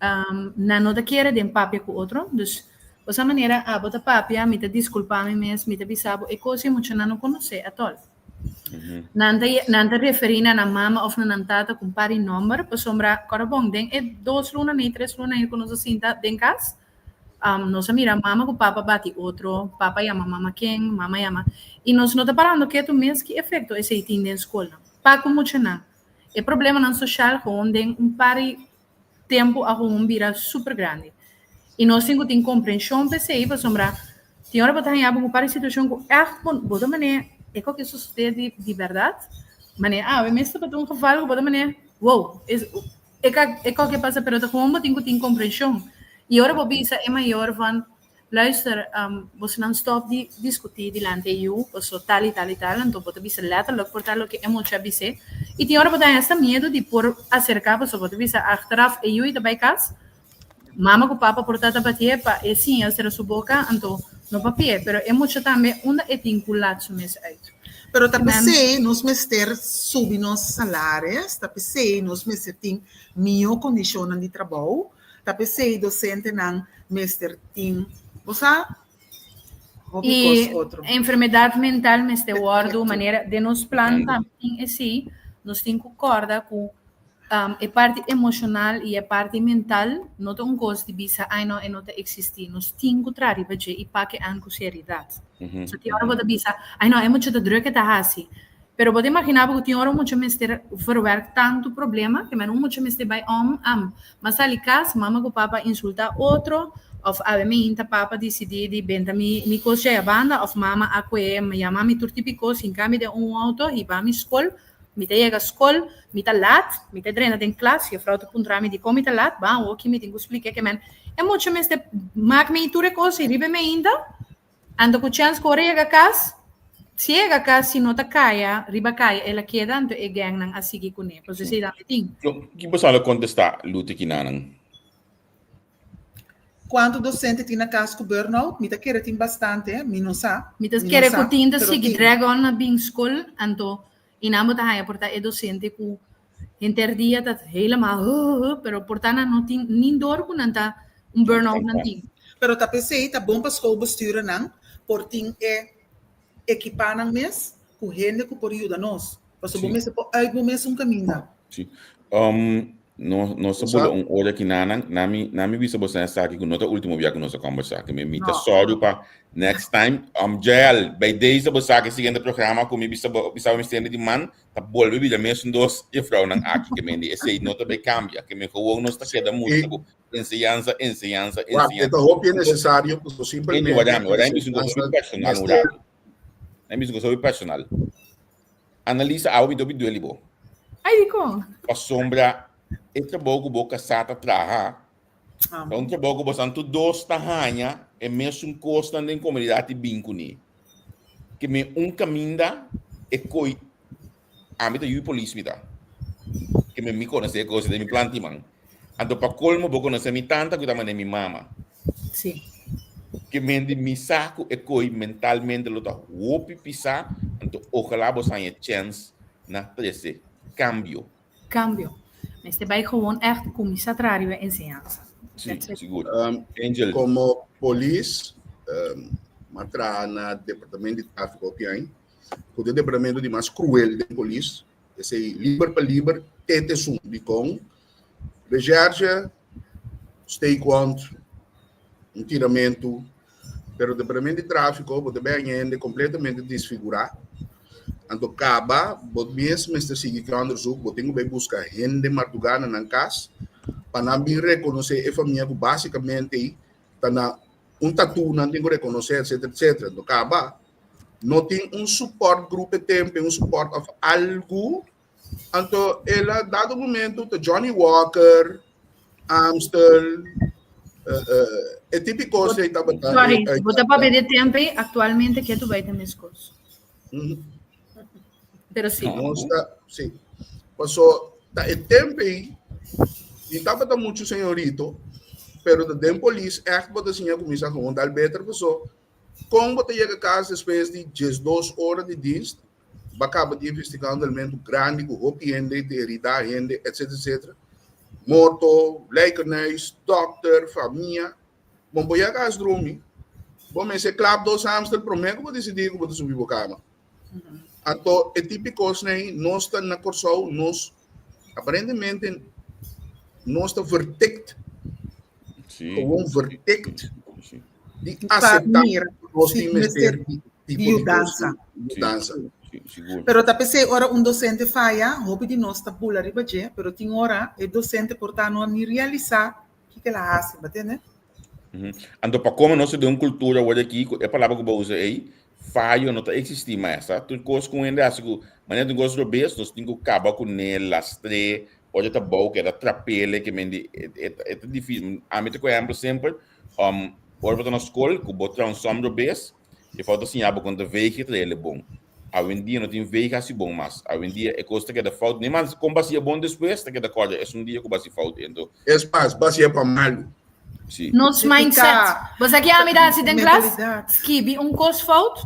Nan no ta kere den papia ku otro. Dus, bosa manera abo ta papia, mi ta diskulpá mi mes, mi ta bisa bo e kos ei muchanan no konosé atòl. Nan ta nan ta referí na nan mama òf na nan tata ku un par di nòmber, pasobra kòrda bon, den e dos luna nei, tres luna ei ku nos a sinta den kas, nos a mira mama ku papa bati otro, papa yama mama ken, mama yama, i nos no ta parando ketu mes ki efekto esei tin den skolnan. Pa ku muchanan, e problemanan soshal gewoon den un par di tempu a gewoon bira super grandi. I nos tin ku tin komprenshon p'esei, pasobra tin ora bo ta haña bo ku par di situashon ku ègt bo bo ta manera e kos ke sosodé di di bèrdat, manera awe mes tabata un geval ku bo ta manera wow, es e ka e kos ke pasa pero ta gewoon bo tin ku tin komprenshon. I ora bo bisa e mayor van luister bosonan stòp di diskutí dilanti e yu paso tal i tal i tal, anto bo ta bisa lèterlik por ta loke e mucha a bis'é i tin ora bo ta haña asta miedu di por aserká paso bo ta bisa achteraf e yu i ta bai kas. Mama ku papa por ta tabatié pa e siña sera su boka, anto no papié, pero e mucha tambe unda e tin ku lat su mes uit. Pero ta p'esei nos mester subi nos salaris, ta p'esei nos mester tin mihó kondishonnan di trabou, ta p'esei dosentenan mester tin, bo sa, hopi I kos otro. enfermedat mental mester wòrdu manera den nos plan tambe tin esei, nos tin ku kòrda ku E parti emoshonal i e parti mental no ta un kos di bisa, ai no, e no ta eksistí. Nos tin ku traha riba dje i pake an ku seridat. So tin ora bo ta bisa, ai no, e mucha ta drùk e ta hasi. Pero bo ta imaginá bo ku tin ora un mucha mester verwerk tantu problema ke men un mucha mester bai om, am, m'a sali kas, mama ku papa a insultá otro, òf awe mi hinta papa disidí di benta mi mi kos djei a banda, òf mama a kue yama mi tur tipo di kos, hinka mi den un outo, hiba mi skol. Mi ta yega skol, mi ta lat, mi ta drenta den klas, juffrouw ta puntra mi dikon mi ta lat, ban awoki mi tin ku splika ke men e mucha mester mak mi tur e kos i riba e meinta, anto ku chèns ku ora e yega kas, si e yega kas si no ta kaya riba kaya el a keda anto e gèngnan a sigui kuné, pasobra esei tambe tin. Ki boso a lo kontestá Luti kinanan? Kuantu dosente tin na kas ku burnout? Mi ta kere tin bastante, mi no sa. Mi ta Mi no kere ku sa, tin ta pero sigui tin. drag on na bin skol, anto i nan bo ta haña por ta e dosente ku henter dia ta helemaal huh, pero por ta nan no tin nin dor ku nan ta un burnout nan tin. Pero ta p'esei ta bon pa schoolbestuurnan por tin e ekipá nan mes ku hende ku por yuda nos. Pasobra bo mester por uit bo mes un kaminda. Sí. Um, no, nos a bula un ora ki nanan, nami, nami bisa boso esaki ku no ta último bia ku nos a kombersá. Ke mi mi ta sòru pa next time. Um, Jael, bij deze bo sa ke siguiente programa ku mi bisa bo, bisa bo mi stende di man, ta bolbe bira mesun dos juffrouwnan aki. Ke men di esei no ta bay kambia. Ke men gewoon nos ta keda mustra ku enseñansa, enseñansa, Wak, enseñansa. e ta hopi necesario ku Simplemente, simplemente wardami, wardami bisa un cosa enseñansa personal un mester rato. Nami bisa un cosa personal. Analisa awe mi ta hopi dueli bo. Ai dikon? Pasobra e trabou ku bo kasá ta traha ta un trabou ku bosan tur dos ta haña e mesun kosnan den komunidat i bin kuné. Ke men un kaminda e koi ami ta yu polis mi ta. Ke men mi konosé e kos den mi planti man. Anto pa kolmo bo konosé mi tanta ku ta manera mi mama. Sí. Ke men di mi sa ku e koi mentalmente lo ta hopi pisá, anto ojalá bo haña chèns na trese kambio. Kambio. Mester bai gewoon ègt kuminsá traha riba enseñansa. Sí, That's it. sigur. Angel. Komo polis, m'a traha na departamento di tráfiko hopi aña, ku ta e departamento di mas kruel den polis. Esei liber pa liber te tesun. Dikon? Recherche, steekwond, un tiramentu, pero departamento di tráfiko bo ta bin haña hende kompletamente disfigurá. Anto kaba bo mes mester sigui ku e onderzoek, bo tin ku bai buska hende mardugá na nan kas pa nan bin rekonosé e famia ku básikamente ta na un tatú nan tin ku rekonosé etcétera etcétera. Anto kaba no tin un support groep e tempu, un support òf algu Anto el a dado momento ta Johnny Walker, Amstel, eh, e típico se tabata. Sorry, bo ta papia di tempo ei, actualmente ke tu bai ta meskos. Pero sí. Nos ta, sí. Paso ta e tempo ei, ni tabata mucho señorito, pero ta den polis echt bo ta siña kuminsá gewoon dal beter paso kon bo ta yega kas despues di 12 ora di dienst Bo a kaba di investigá un delmentu grandi ku hopi hende te heridá hende etc etc. Morto, lijkenhuis, dòkter, famia. Bon bo yega kas drumi, bo mester klap dos hamster promé ku bo disidí ku bo ta subi bo kama. Anto e tipo di kosnan ei nos ta na Kòrsou nos aparentemente nos ta vertikt, gewoon vertikt di aseptá nos tin mester di tipo di yudansa. Yudansa. Pero ta p'esei ora un docente faya, hopi di nos ta bula riba dje, pero tin ora e docente por ta no ni realisá kiko el a hasi, bo tende? Anto pa como nos ta den un cultura awor aki cu e palabra cu bo usa ey, fayo no ta existi mas, sa. Tur cos cu un hende haci cu manera tin cos robes, nos tin cu caba cu ne, lastr'e, ora e ta bou keda trap'ele, ke men di e ta dificil. Ami ta cu ehempel semper, ora bo ta na scol cu bo traha un som robes, e fout ta siña bo con ta veeg e traha bon. Awendia no tin veeg hasi bon mas. Awendia e cos ta keda fout. Ni mas con bacia bon despues ta keda corda esun dia cu basi fout ento. Es mas, bacia pa malu. Si. Nos mindset. Bo sa ki ami ta hasi den klas? Skibi un cos fout,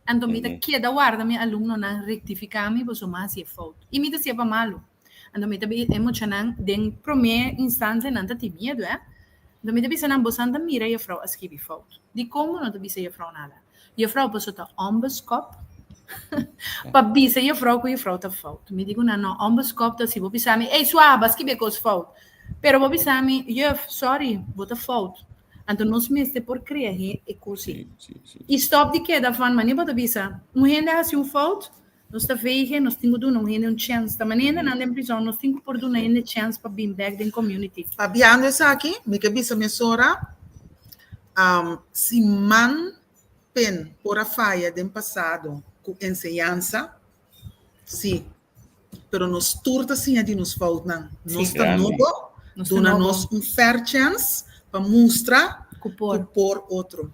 anto mi ta keda warda mi alumnonan rectifica mi pasobra mi a hasi e fout. Y mi ta hacié pa malu. Anto mi ta bisa e muchanan den prome instancia nan ta tin miedu, eh. Anto mi ta bisa nan, bosan ta mira jefrouw a skibi fout. Dikon bo no ta bisa jefrouw nada? Jefrouw paso ta onbeskop pa bisa jefrouw ku jefrouw ta fout. Mi di ku nan, no, onbeskop ta si bo bisa mi, ey sua, bo a skibi e kos fout. Pero bo bisa mi, juf, sorry, bo ta fout. Anto nos mester por krea e kos ei. I stop di keda van, manera bo ta bisa, un hende a hasi un fout, Nos ta vege, nos tin ku duna un hende un chèns. Ta manera nan den prizòn, nos tin ku por duna hende chèns pa bin bèk den community. Pabiando esaki, mi ke bisa mesora, si man pen por a faya den pasado ku enseñansa, si, pero nos tur ta siña di nos foutnan. Nos ta nobo, duna nos un fair chèns pa mustra ku por otro.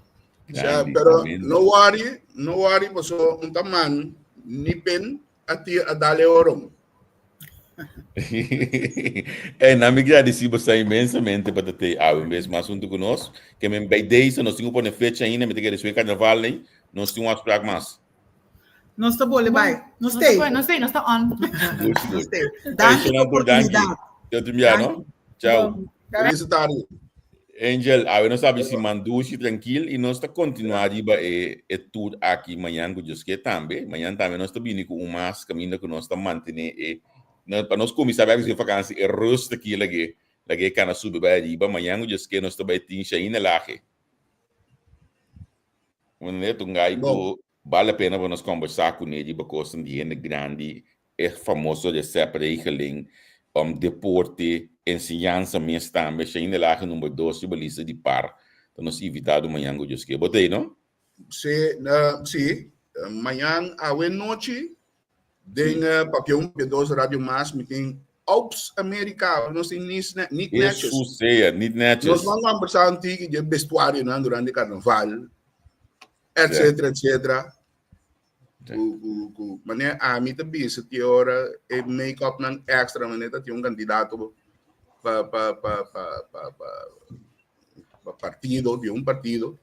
Ja, pero no worry, no worry, paso un ta man ni pen a ti a dale oron. Eh, na mi gradisi bosa inmensamente pa ta te awe un bes mas hunto ku nos. Ke men bij deze nos tin ku pone fecha ainda, mi ta kere sue karnaval nei, nos tin un afspraak mas. Nos ta bole bai. Nos tei. Nos tei, nos ta on. Nos tei. Danki pa oportunidad. Tot un bia, no? Ciao. Feliz tarde. Angel, awe nos sabi si mandushi trankil i nos ta kontinuá riba e e tour aki mañan ku Dios ke tambe. Mañan tambe nos ta bini ku un mas kaminda ku nos ta mantené e pa nos kuminsá bèk ku vakansi e rust aki lag'é lag'é kana subi bai ariba. Mañan ku Dios ke nos ta bai tin Shaina Lage. Wanneer un gai ku bale pena pa nos kombersá kuné riba kosnan di hende grandi, e famoso recepregeling, deporte, enseñansa mes tambe, Shaina Lage number dos riba lista di par ta nos invitado mañan ku Dios ke. Bo ta ei no? Sí, sí. Mañan awe nochi Den Papia Un Papia Dos Radio Mas mi tin Ops America, nos tin niet netjes. Eso sea, niet netjes. Nos van conversar un tiki de vestuario nan durante carnaval, etcétera, etcétera. Ku, ku, ku, mane a mi ta bisa ti ora e make-up nan extra, mane ta ti un candidato pa, pa, pa, pa, pa, pa, pa partido, di un partido.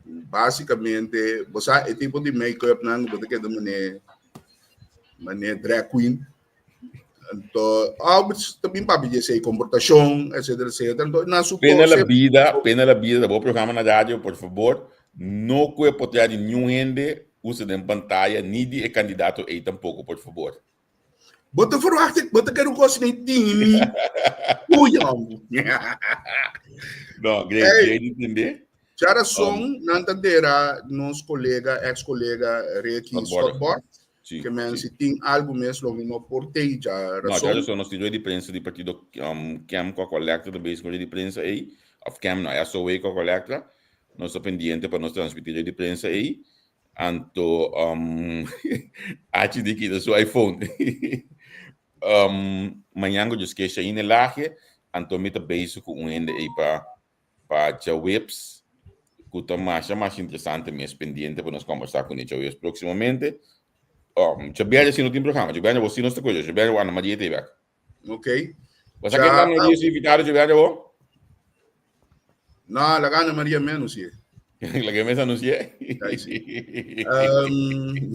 Básicamente, bo sa e tipo di make-up nan bo ta keda mane mane drag queen. Anto, Albert ta bin papia di esei comportacion, etcétera, etcétera. Anto, na su Pena la vida, pena la vida, bo programa na radio, por favor, no ku e potrea di niun hende usa den pantaya, ni di e candidato ei tampoco, por favor. Bo ta verwacht, bo ta kere un kos ni tini. Oei, hombre. No, great, hey, great entende. Tja razón, um, nan ta dera nos colega, ex colega Ricky Scott Bord. Sí, que men si tin algo mes lo mi no por tei ja razón. No, ja razón, nos tin di prensa di partido um, Kem Coco Electra, de bezig di prensa ei, of Kem no, SOA Coco Electra. Nos ta pendiente pa nos transmitir di prensa ei. Anto um, Achi di kita su iPhone. um, mañan ku Dios ke Shaine Lage, anto mi ta bezig ku un hende ei pa pa djaweps ku ta masha masha interesante mes pendiente pa nos kombersá kuné djaweps próksimamente. Um, djabièrnè si no tin programa, djabièrnè bo si nos ta koyo, djabièrnè bo Ana Maria ta ei bèk. Ok. Bo sa ken Ana Maria su invitado djabièrnè bo? No, laga Ana Maria me anuncié. Laga mes anuncié? Ay, sí. Um,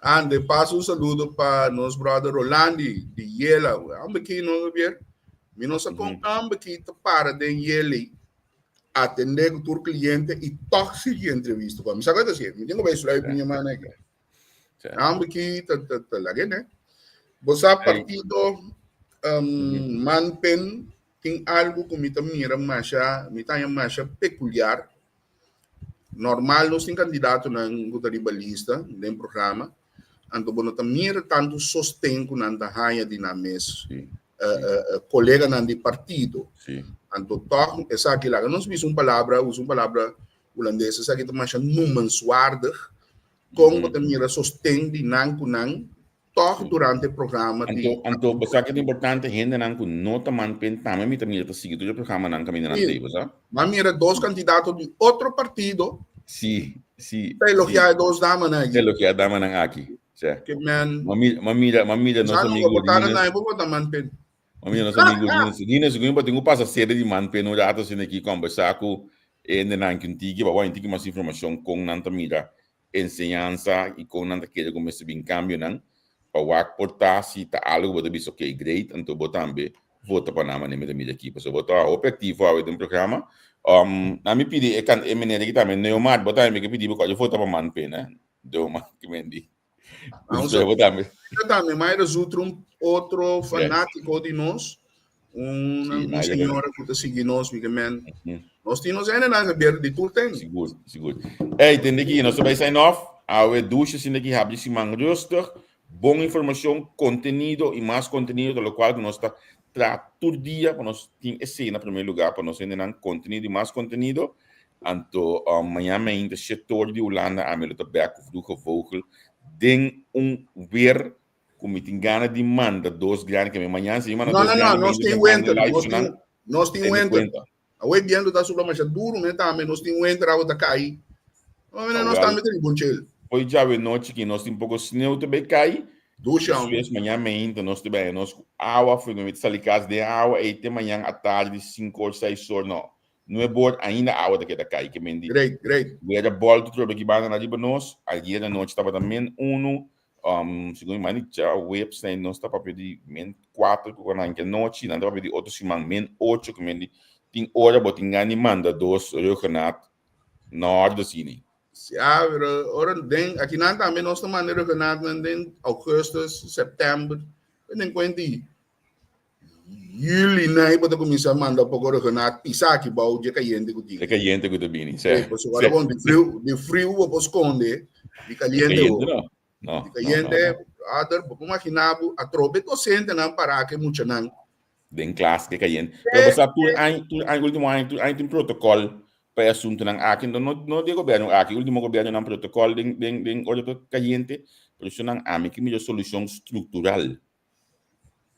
ande, paso un saludo pa nos brother Rolandi di Yela. Ambe ki no bier. Mi no sa con ambe ki ta para den Yele atende ku tur cliente y toch sigui entrevista. Mi sa ku ta sigue. Mi tengo bij sluip mi man aquí. Ambe ki ta ta ta lage ne. Bo sa partido um, manpen tin algo ku mi ta mira masha, mi ta haña masha peculiar. Normal nos tin kandidatonan ku ta riba lista den programa, anto bo no ta mira tantu sosten ku nan ta haña di nan mes koleganan di partido. Anto tòg esaki laga nos bisa un palabra, usa un palabra hulandes, esaki ta masha noemenswaardig, kon bo ta mira sosten di nan ku nan tòg durante e programa di. Anto, anto bo sa ke ta importante, hendenan ku no ta man pen tambe mi ta mira ta sigui tur e programanan kaminda nan tei, bo sa? M'a mira dos kandidato di otro partido. Si, si. Ta elogiá e dos damanan aki. Ta elogiá e damanan aki, si. Ke men. M'a mira, m'a mira nos amigo Rinus. Sa no bo votá na nan, bo vota man pen. M'a mira nos amigo Rinus. Rinus, ku mi bo tin ku pasa sede di man pen un rato asina aki kombersá ku e hendenan ki un tiki pa bo haña un tiki mas informashon kon nan ta mira enseñansa i kon nan ta kere ku mester bin kambionan pa wak por ta si ta algu bo ta bisa ok great anto bo tambe vota pa nan manera mi ta mira aki pasobra bo ta hopi aktivo awe den programa nan mi pidi e kan e meneer aki tambe Neomar bo tambe mi ke pidi bo kòrda vota pa man pena Neomar ki men di bo tambe. Tambe Mayra Zutrum otro fanátiko di nos Un, sí, un señora ku ta sigui nos, mi men. Nos tin nos hendenan gebeer di tur ten. Sigur, sigur. Hey, tende ki, nos ta sign off. Awe douche sinda ki habri siman rustig. Bon informacion, contenido y mas contenido, de lo cual nos ta tra tur dia pa nos tin ese na primer lugar pa nos hendenan contenido y mas contenido. Anto um, mañana mainta shete or di Hulanda ami lo ta bek ku Vroege Vogel den un weer Ku mi tin gana di manda dos grandi ke mi mañana si mi manda No, dos no, no, grandi nos mi tin ta winter, live nos tin, nan nos tin tene winter. kuenta. Awor biento ta supla masha duro me tambe, nos tin winter awa ta kai. No, mira, nos Awel, tambe tin bon chel. Hoy djawe nochi ki nos tin poko sneeuw ta bay kai. Dushi hombre. Despues mañana meinta nos ta bay nos ku awa, fu mi ta sali kas den awa ey te mañana atardi sinku or seis or no. Nuebe or ainda awa ta keda kai ke men di. Great, great. Wera bolto trobe ki banda na riba nos. Ayer anochi tabata min unu. Um, segun mi mandi djaweps na nos ta papia di min 4 ku nan ke nochi, nan ta papia di otro siman min 8 ku men di tin ora bo tin gana di manda dos ruggenat na orde sini. Ja, pero ora den aki nan tambe nos ta manda ruggenat nan den augustus, september, den kuenti Juli nei bo ta kuminsá manda poko ruggenat pisa aki bou dje kayente ku tin. E kayente ku ta bini, sè. Sí, pasobra ora bon di friu, di friu bo por skonde, di kaliente Di bo. kayente no. No, Di kayente, no, no, no. brother, bo por imaginá bo atrobe dosentenan pará ku e muchanan. Den klas ke kayente. Pero bo sa tur aña, tur aña, ultimo aña, tur aña tin protokòl pa e asuntunan aki. No, no di e gobièrnu aki, ultimo gobièrnunan protokòl den, den, den ora ta kayente. Pero esnan ami ke mira solushon struktural.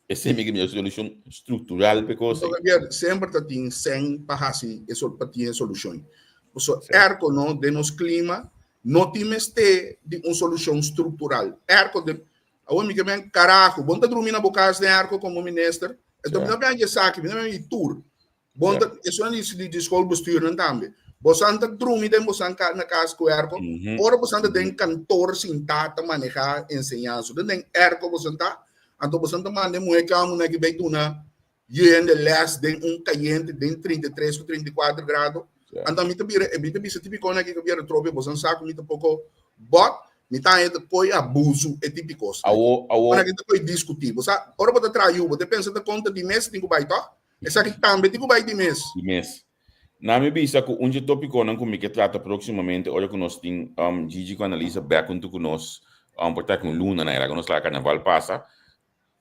Esei mi ke mira solushon struktural p'e kos ei. Javier, semper ta tin sèn pa hasi e sol pa tin e solushon. Pasobra airco no den nos klima no tin mester di un solushon struktural. Airco den awor mi ke men karaho bo no ta drumi na bo kas den airco komo minister. Enton mi ta bia di esaki mi ta bia di tur. Bon ta esun di di di schoolbestuurnan tambe. Bosan ta drumi den bosan ka na kas ku airco. Ora bosan ta den kantoor sintá ta manehá enseñansa. Den den airco bosan ta, anto bosan ta manda e muhé kamu na ki bai duna yende lès den un kayente den 33 ku 34 grado. Anto mi ta bira mi ta bisa tipikonan aki ku bira trobe bosan sa ku mi ta poko bòt mi ta haña ta koi abusu e tipikos. Awo awo. Ora ki ta koi diskutí. Bo sa ora bo ta traha yu bo ta pensa ta konta di mes tin ku bai tòg? Esaki tambe tin ku bai di mes. Di mes. Na mi bisa ku un dje topikonan ku mi ke trata próksimamente ora ku nos tin Gigi ku Annalisa bèk huntu ku nos por ta ku un luna na era ku nos laga karnaval pasa,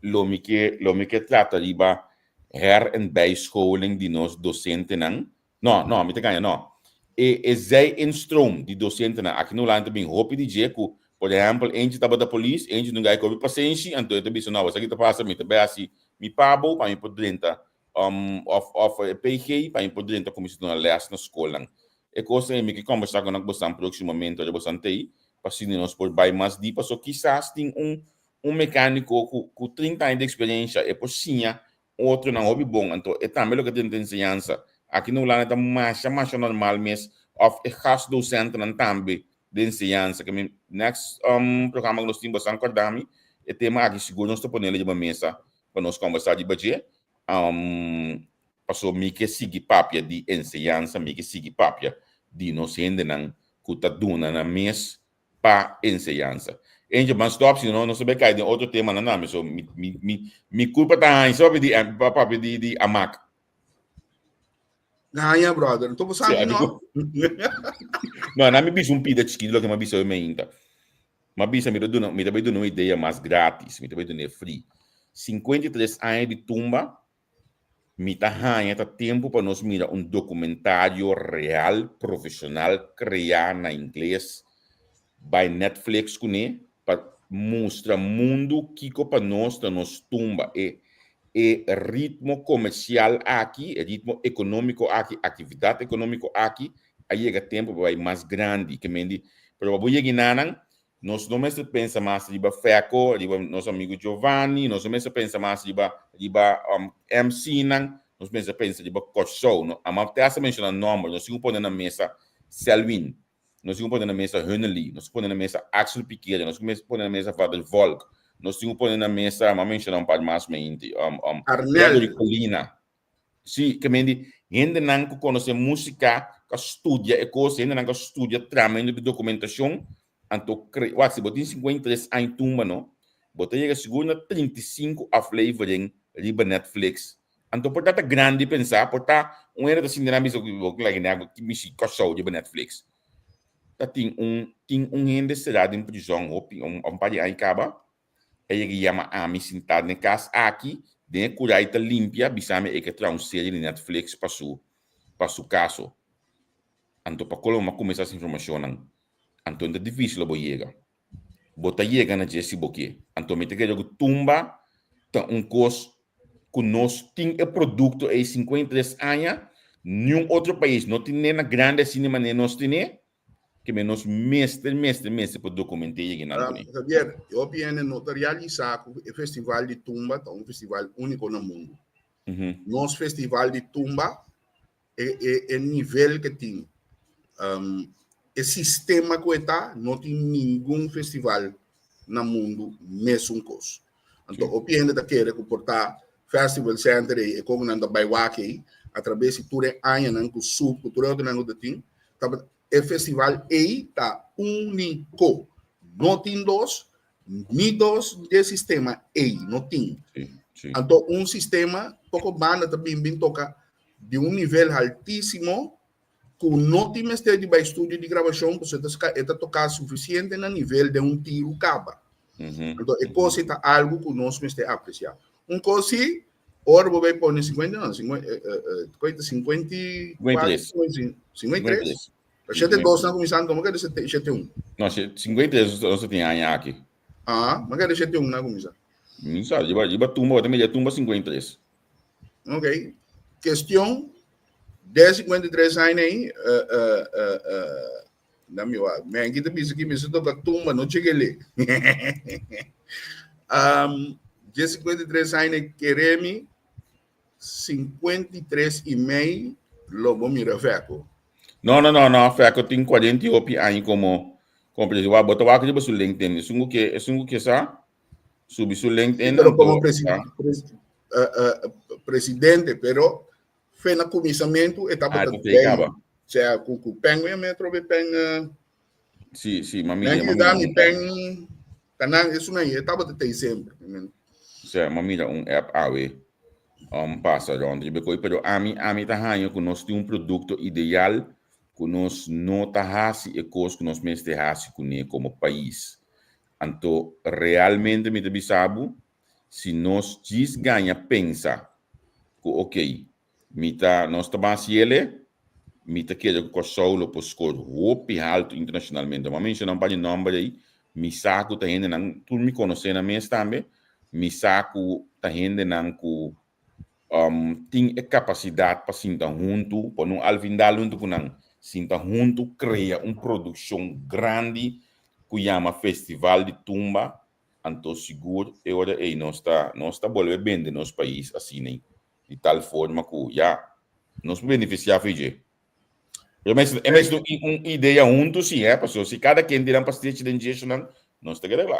lo mi ke lo mi ke trata riba her en bijscholing di nos dosentenan. No, no, mi ta gaña, no. E e zij-instroom di dosentenan aki na Hulanda ta bin hopi di dje ku por ehèmpel eentje tabata polis, eentje no gai ku hopi pasenshi, anto e ta bisa no, esaki ta pasa mi ta bai hasi Mi pabo pa mi por drenta of of e PG pa mi por drenta kuminsá duna lès na skolnan. E kosnan ei mi ke kòmbersá ku nan ku bosan próksimamente ora bosan ta ei pa asina nos por bai mas dip pasobra kisas tin un un mekániko ku ku trinta aña di eksperensha e por siña otronan hopi bon anto e tambe loke drenta enseñansa. Aki na Hulanda ta masha masha normal mes of e gastdosentenan tambe di enseñansa ke mi next programa ku nos tin boso a kòrda mi e tema aki sigur nos ta pone riba mesa pa nos kòmbersá riba dje pasobra mi ke sigui papia di enseñansa mi ke sigui papia di nos hendenan ku ta duna nan mes pa enseñansa Angel ban stòp si no nos ta bai kai den otro temanan tambe so mi mi mi kulpa ta haña so papia di papia di amak. Gaña, brother. Então você sabe, não? No, na mi bisa un pida chiquito lo que mi bisa hoy mainta. Ma bisa mi ta duna, mi ta bai duna un idea mas gratis, mi ta bai duna free. 53 aña di tumba. Mi ta haña ta tempu pa nos mira un documentario real, profesional, crea na ingles by Netflix cune pa mustra mundu kico pa nos ta nos tumba, e e ritmo comercial aki, e ritmo economico aki, actividad economico aki a yega tempu pa bay mas grandi, ke men di, pero pa bo yega enanan Nos no mester pensa mas riba Feco, riba nos amigo Giovanni, nos no mester pensa mas riba riba um, MC-nan, nos mester pensa riba Kòrsou. No, ama te hasta menshona nòmber, nos tin ku pone na mesa Selwyn, nos tin ku pone na mesa Hunnely, nos tin ku pone na mesa Axel Piqueira, nos tin ku pone na mesa Vader Volk, nos tin ku pone na mesa, m'a menshona un par mas mainti, um, um, Gregory Arnel. Colina. Sí, ke men di hendenan ku konosé músika, ku a studia e kos, hendenan ku a studia tramento di dokumentashon, anto kre, wak, si bo tin 53 aña tumba no, bo ta yega sigur na 35 aflevering riba Netflix. Anto por ta ta grandi pensá, por ta un hende ta sinti nan bisa ku bo laga hende ki mishi Kòrsou riba Netflix. Ta tin un tin un hende será den prizòn hopi un un par di aña kaba, E yega yama ami sintá den e kas aki, den e kurai ta limpia, bisa mi e ke traha un serie di Netflix pa su pa su kaso. Anto pa kolo mi a kuminsá hasi informashonnan. Anto no ta difísil lo bo yega. Bo ta yega na dje si bo ke. Anto mi ta kere ku tumba ta un kos ku nos tin e produkto ei 53 aña, niun otro pais no tin'é na grandi asina manera nos tin'é. Ke men nos mester, mester, mester por dokument'é yega nan kuné. Javier, e hopi hende no ta realisá ku e festival di tumba ta un festival úniko na mundu. Nos festival di tumba, e, e, e nivel ke tin, um, e sistema ku e ta, no tin ningun festival na mundu mesun kos. Anto hopi hende ta kere ku por ta Festival Center ei, e kon ku nan ta bai wak ei, atrabes di tur e añanan ku sup, ku tur e otronan ku ta tin, tabata e festival ei ta úniko. No tin dos, ni dos di e sistema ei, no tin. Anto un sistema, poko banda ta bin bin toka di un nivel haltísimo, ku no tin mester di bai studio di grabashon pasobra e ta e ta toká sufisiente na nivel den un tiru kaba. Anto e kos ei ta algu ku nos mester apresiá. Un kos si, ora bo bai pone sinkuenta no, kuenta sinkuenta i kuater, 53? 72 nan kuminsá anto, mi kere 71. No, 53 nos ta tin aña aki. Ah, mi kere 71 nan kuminsá. Mi sa, riba riba tumba, bo ta media tumba 53. Ok. Kestion, den 53 aña ei, uh, uh, uh, uh, na mi wa, men kita bisa ki mester toka tumba, no chekele. um, den 53 aña ei, kere mi 53 i mei lo bo mira Fèko. No, no, no, no, Fèko tin 40 i hopi aña komo komo presidente. Wak, bo ta wak riba su LinkedIn. Esun ku ke, esun ku ke sa, subi su LinkedIn. Pero komo presi, pres, uh, uh, presidente, pero fe na kuminsamentu e tabata Ah, e kaba. Sea, ku ku Penguin me atrobe pen uh, Sí, sí, ma mira, ma mira. Mi pen kanan esun ahí, e tabata tei semper. Sea, ma mira un app awe um, pasa rond riba koi, pero ami, ami ta haña ku nos tin un produkto ideal ku nos no ta hasi e kos ku nos mester hasi kuné komo pais. Anto realmente mi ta bisa bo, si nos djis gaña pensa ku okey, Mi ta, nos ta ban hasiele, mi ta kere ku Kòrsou lo por skor hopi haltu internashonalmente. Mi a menshoná un par di nòmber ei, mi sa ku ta hendenan, tur mi konosé nan mes tambe, mi sa ku ta hendenan ku tin e kapasidat pa sinta huntu, pa no Alvin Daal huntu ku nan, sinta huntu krea un produkshon grandi ku yama Festival di Tumba, anto sigur e ora ei nos ta, nos ta bolbe bende nos pais asina ei. Di tal forma ku ya nos por benefisiá for dje. Pero mester e mester un un idea huntu si hè, pasobra si kada ken tira un pastechi den djeshonan, nos ta keda kla.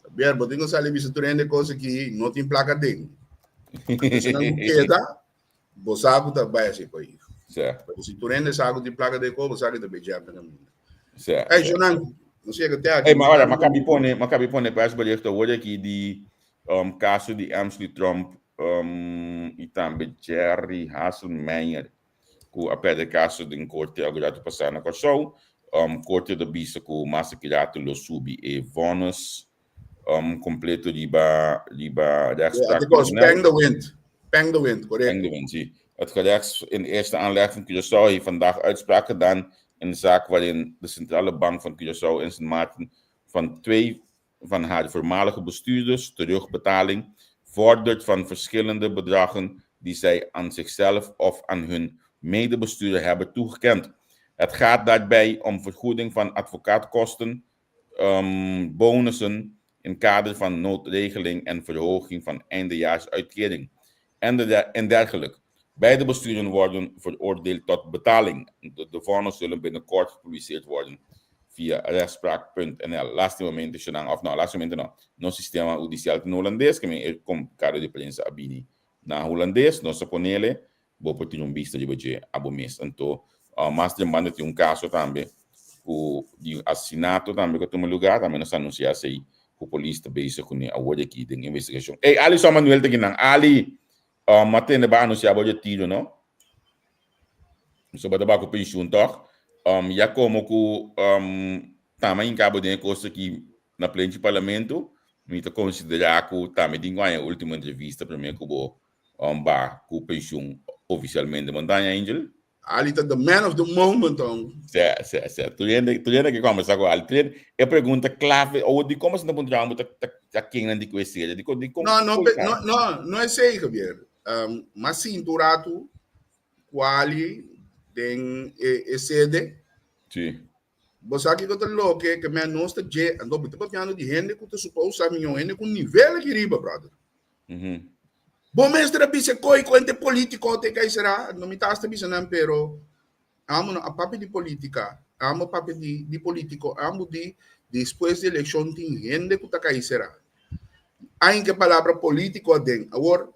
Javier, bo tin ku sali bisa tur hende kos aki no tin plaka den. Anto si nan ku keda, bo sa ku ta bai hasi ko'i. Sè. Pero si tur hende sa ku tin plaka den kos, bo sa ku ta bai djèp na kaminda. Sè, Ey, sè. Shonan, nos yega te aki. Ey, ma ora, ma kabi pone, ma kabi pone persbericht awor aki di um, kaso di Emsley Tromp um, i tambe Jerry Hasselmeijer ku a pèrdè kaso den korte algu ratu pasá na Kòrsou. Um, korte ta bisa ku mas aki ratu lo subi e vònis um, kompleto riba riba Yeah, rechtspraak because kriminal. bang the wind. Peng de Wind, correcto. Peng de Wind, sí. Het gerechts in eerste aanleg van Curaçao heeft vandaag uitspraak gedaan in de zaak waarin de Centrale Bank van Curaçao en Sint Maarten van twee van haar voormalige bestuurders terugbetaling vordert van verschillende bedragen die zij aan zichzelf of aan hun medebestuurder hebben toegekend. Het gaat daarbij om vergoeding van advocaatkosten, bonussen in kader van noodregeling en verhoging van eindejaarsuitkering en, de, en dergelijke. Beide besturen worden veroordeeld tot betaling. De vonnis zullen binnenkort gepubliceerd worden via rechtspraak.nl. Laatste momento shonan, of no, laatste momento no. Nos sistema hudisial tin hulandes, ke men e komunikado di prensa a bini na hulandes, nos a ponele, bo por tin un bista riba dje abo mes. Anto, mas den banda tin un kaso tambe ku di un asesinato tambe ku a tuma lugá, tambe nos a anunsiá esei ku polis ta bezig kuné awor di aki den investigashon. Ey, Alison Manuel ta kinan. Ali, m'a tende bo a anunsiá bo retiro, no? So bo ta bai ku penshun tòg? Ya komo ku tambe a hinka bo den e kos aki na plenchi parlamento, mi ta konsiderá ku tambe tin ku haña e último entrevista promé ku bo ba ku penshun ofisialmente. Bo no ta haña, Angel? Ali ta the man of the moment, hom. Sè, sè, sè. Tur hende, tur hende ke kòmbersá ku Ali, tur hende, e pregunta klave, o dikon bo sinta puntra bo ta ta kennan di ku e serie? Dikon, dikon? No, no, no, no, no esei, Javier. M'a sinti un ratu ku Ali den e sede. Sí. Bo sa kiko ta loke ke men nos ta dje, anto bo ta papiando di hende ku ta supou sa mion, hende ku nivel aki riba, brother. Bo mester a bisa koi ku hende politiko te kai sera, no mi ta hasta bisa nan, pero amo no a papia di politika, amo papia di di politiko, amo di despues di elekshon tin hende ku ta kai sera. Ainke palabra politiko aden. Awor,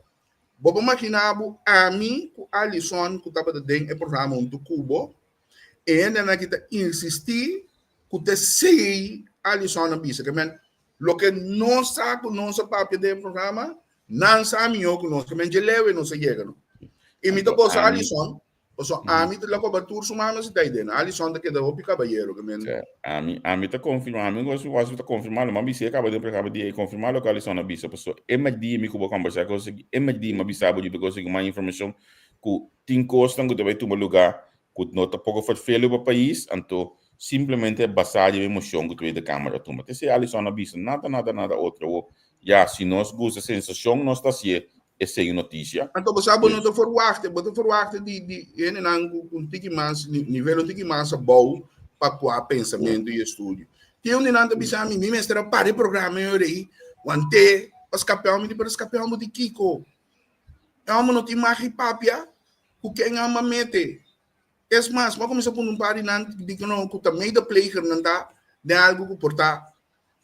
bo por magina bo ami ku Alison ku tabata den e programa huntu ku bo, E hendenan aki ta insistí ku ta esei Alison a bisa. Ke men, loke nos sa ku nos a papia den e programa, nan sa mihó ku nos. Ke men dje leu e nos a yega no. I mi ta gosa Alison, pasobra ami ta la tur su mama si ta ei den. Alison ta keda hopi kabayero. Ke men. Ami, ami ta konfirmá, ami gosi wasi ta konfirmá lo. Mi a bisa e kaba den programa di e konfirmá loke Alison a bisa. Pasobra e mèrdia mi ku bo kombersá kos aki, e mèrdia mi a bisa bo riba e kos aki mas informashon ku tin kosnan ku ta bai tuma lugá ku no ta poko ferfelu pa pais, anto simplemente basá riba e mocion ku Tweede Kamer a tuma. T'esei Alison a bisa, nada, nada, nada otro. Awor, ya, si nos gusta sensashon, nos ta hasié esei un notisia. Anto bo sa bo no ta ferwachta, bo ta ferwachta di di hendenan ku un tiki mas nivel un tiki mas abou pa kua pensamentu i estudio. Tin un di nan ta bisa mi, mi mester a para e programa e ora ei, want'é pa skap'é mi di, pero skap'é bo di kiko? E hòmber no tin mag di papia ku ken a mete. Es mas, bo a kuminsá pone un par di nan di ku no ku ta medeplegernan ta den algu ku por ta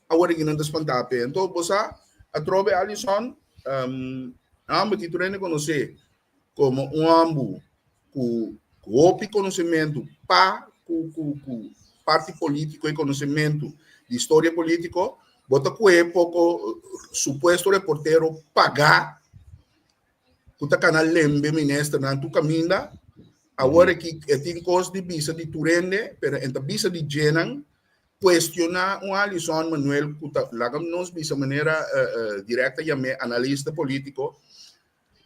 awor aki nan ta spantá p'e. Anto bo sa atrobe Alison, e hòmber ki tur hende konosé komo un hòmber ku hopi konosementu pa ku ku ku parti polítiko i konosementu di historia polítiko, bo ta kohe poko supuesto reportero pagá ku ta kana lembe ministernan tur kaminda. Awor aki e tin kos di bisa di tur hende, pero e ta bisa di djenan kuestioná un Alison Manuel ku ta laga nos bisa manera direct ta yam'é analista polítiko.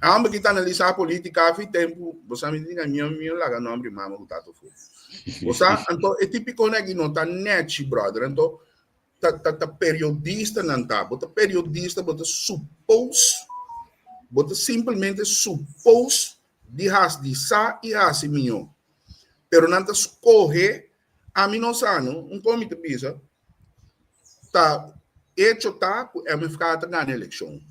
Hòmber ki ta analisá polítika afi tempu, bo sa mi ta diga mi mi laga nòmber di mama ku tata afó. Bo sa, anto e típikonan aki no ta nèchi bròder, anto ta ta ta periodistanan ta. Bo ta periodista, bo ta suppose, bo ta simplemente suppose di hasi di sa i hasi mihó. Pero nan ta skohe, ami no sa no, un kon mi ta bisa, ta hecho ta ku MFK ta gana elekshon.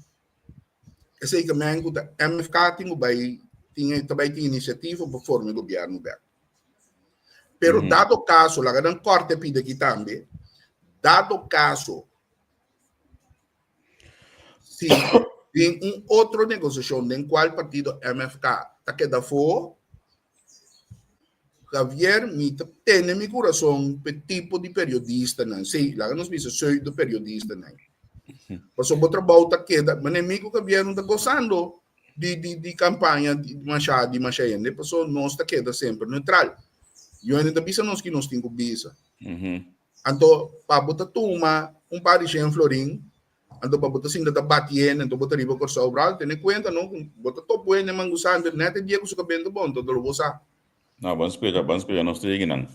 Esei ke men ku ta MFK tin ku bai tin ta bai tin inisiativa pa forma e gobièrnu bèk. Pero dado kaso, laga nan kòrta e pida aki tambe, dado kaso si tin un otro negosiashon den kual partido MFK ta keda afó, Javier, mi ta tene mi kurason p'e tipo di periodistanan, sí, laga nos bisa pseudo periodistanan. Pasobra bo trabou ta keda, manera mi ku Javier no ta gosando di di di kampaña di masha di masha hende, pasobra nos ta keda semper neutral. Yo hende ta bisa nos ki nos tin ku bisa. Anto pa bo ta tuma un par di shen florin. Anto pa bo ta sinta ta bati hende, anto bo ta riba Kòrsou bral, tene kuenta no ku bo ta topu hende mangusá, anto nèt e dia ku su kabenta bon, anto lo bo sa. No, ban spera, ban spera nos ta yega nan.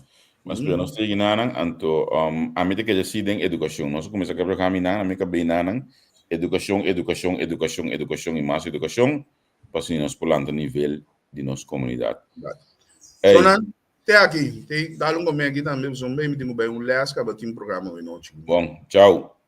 Ban spera nos ta yega nan, anto um, ami ta kere si den edukashon. Nos a kuminsá ku e programa nan, ami ka bei nan, edukashon, edukashon, edukashon, edukashon i mas edukashon, pa asina nos por lanta nivel di nos komunidat. Ey. So nan, te aki, te dal un kome aki tambe, pasobra mi tin ku bai un les kaba tin programa awe nochi. Bon, chao.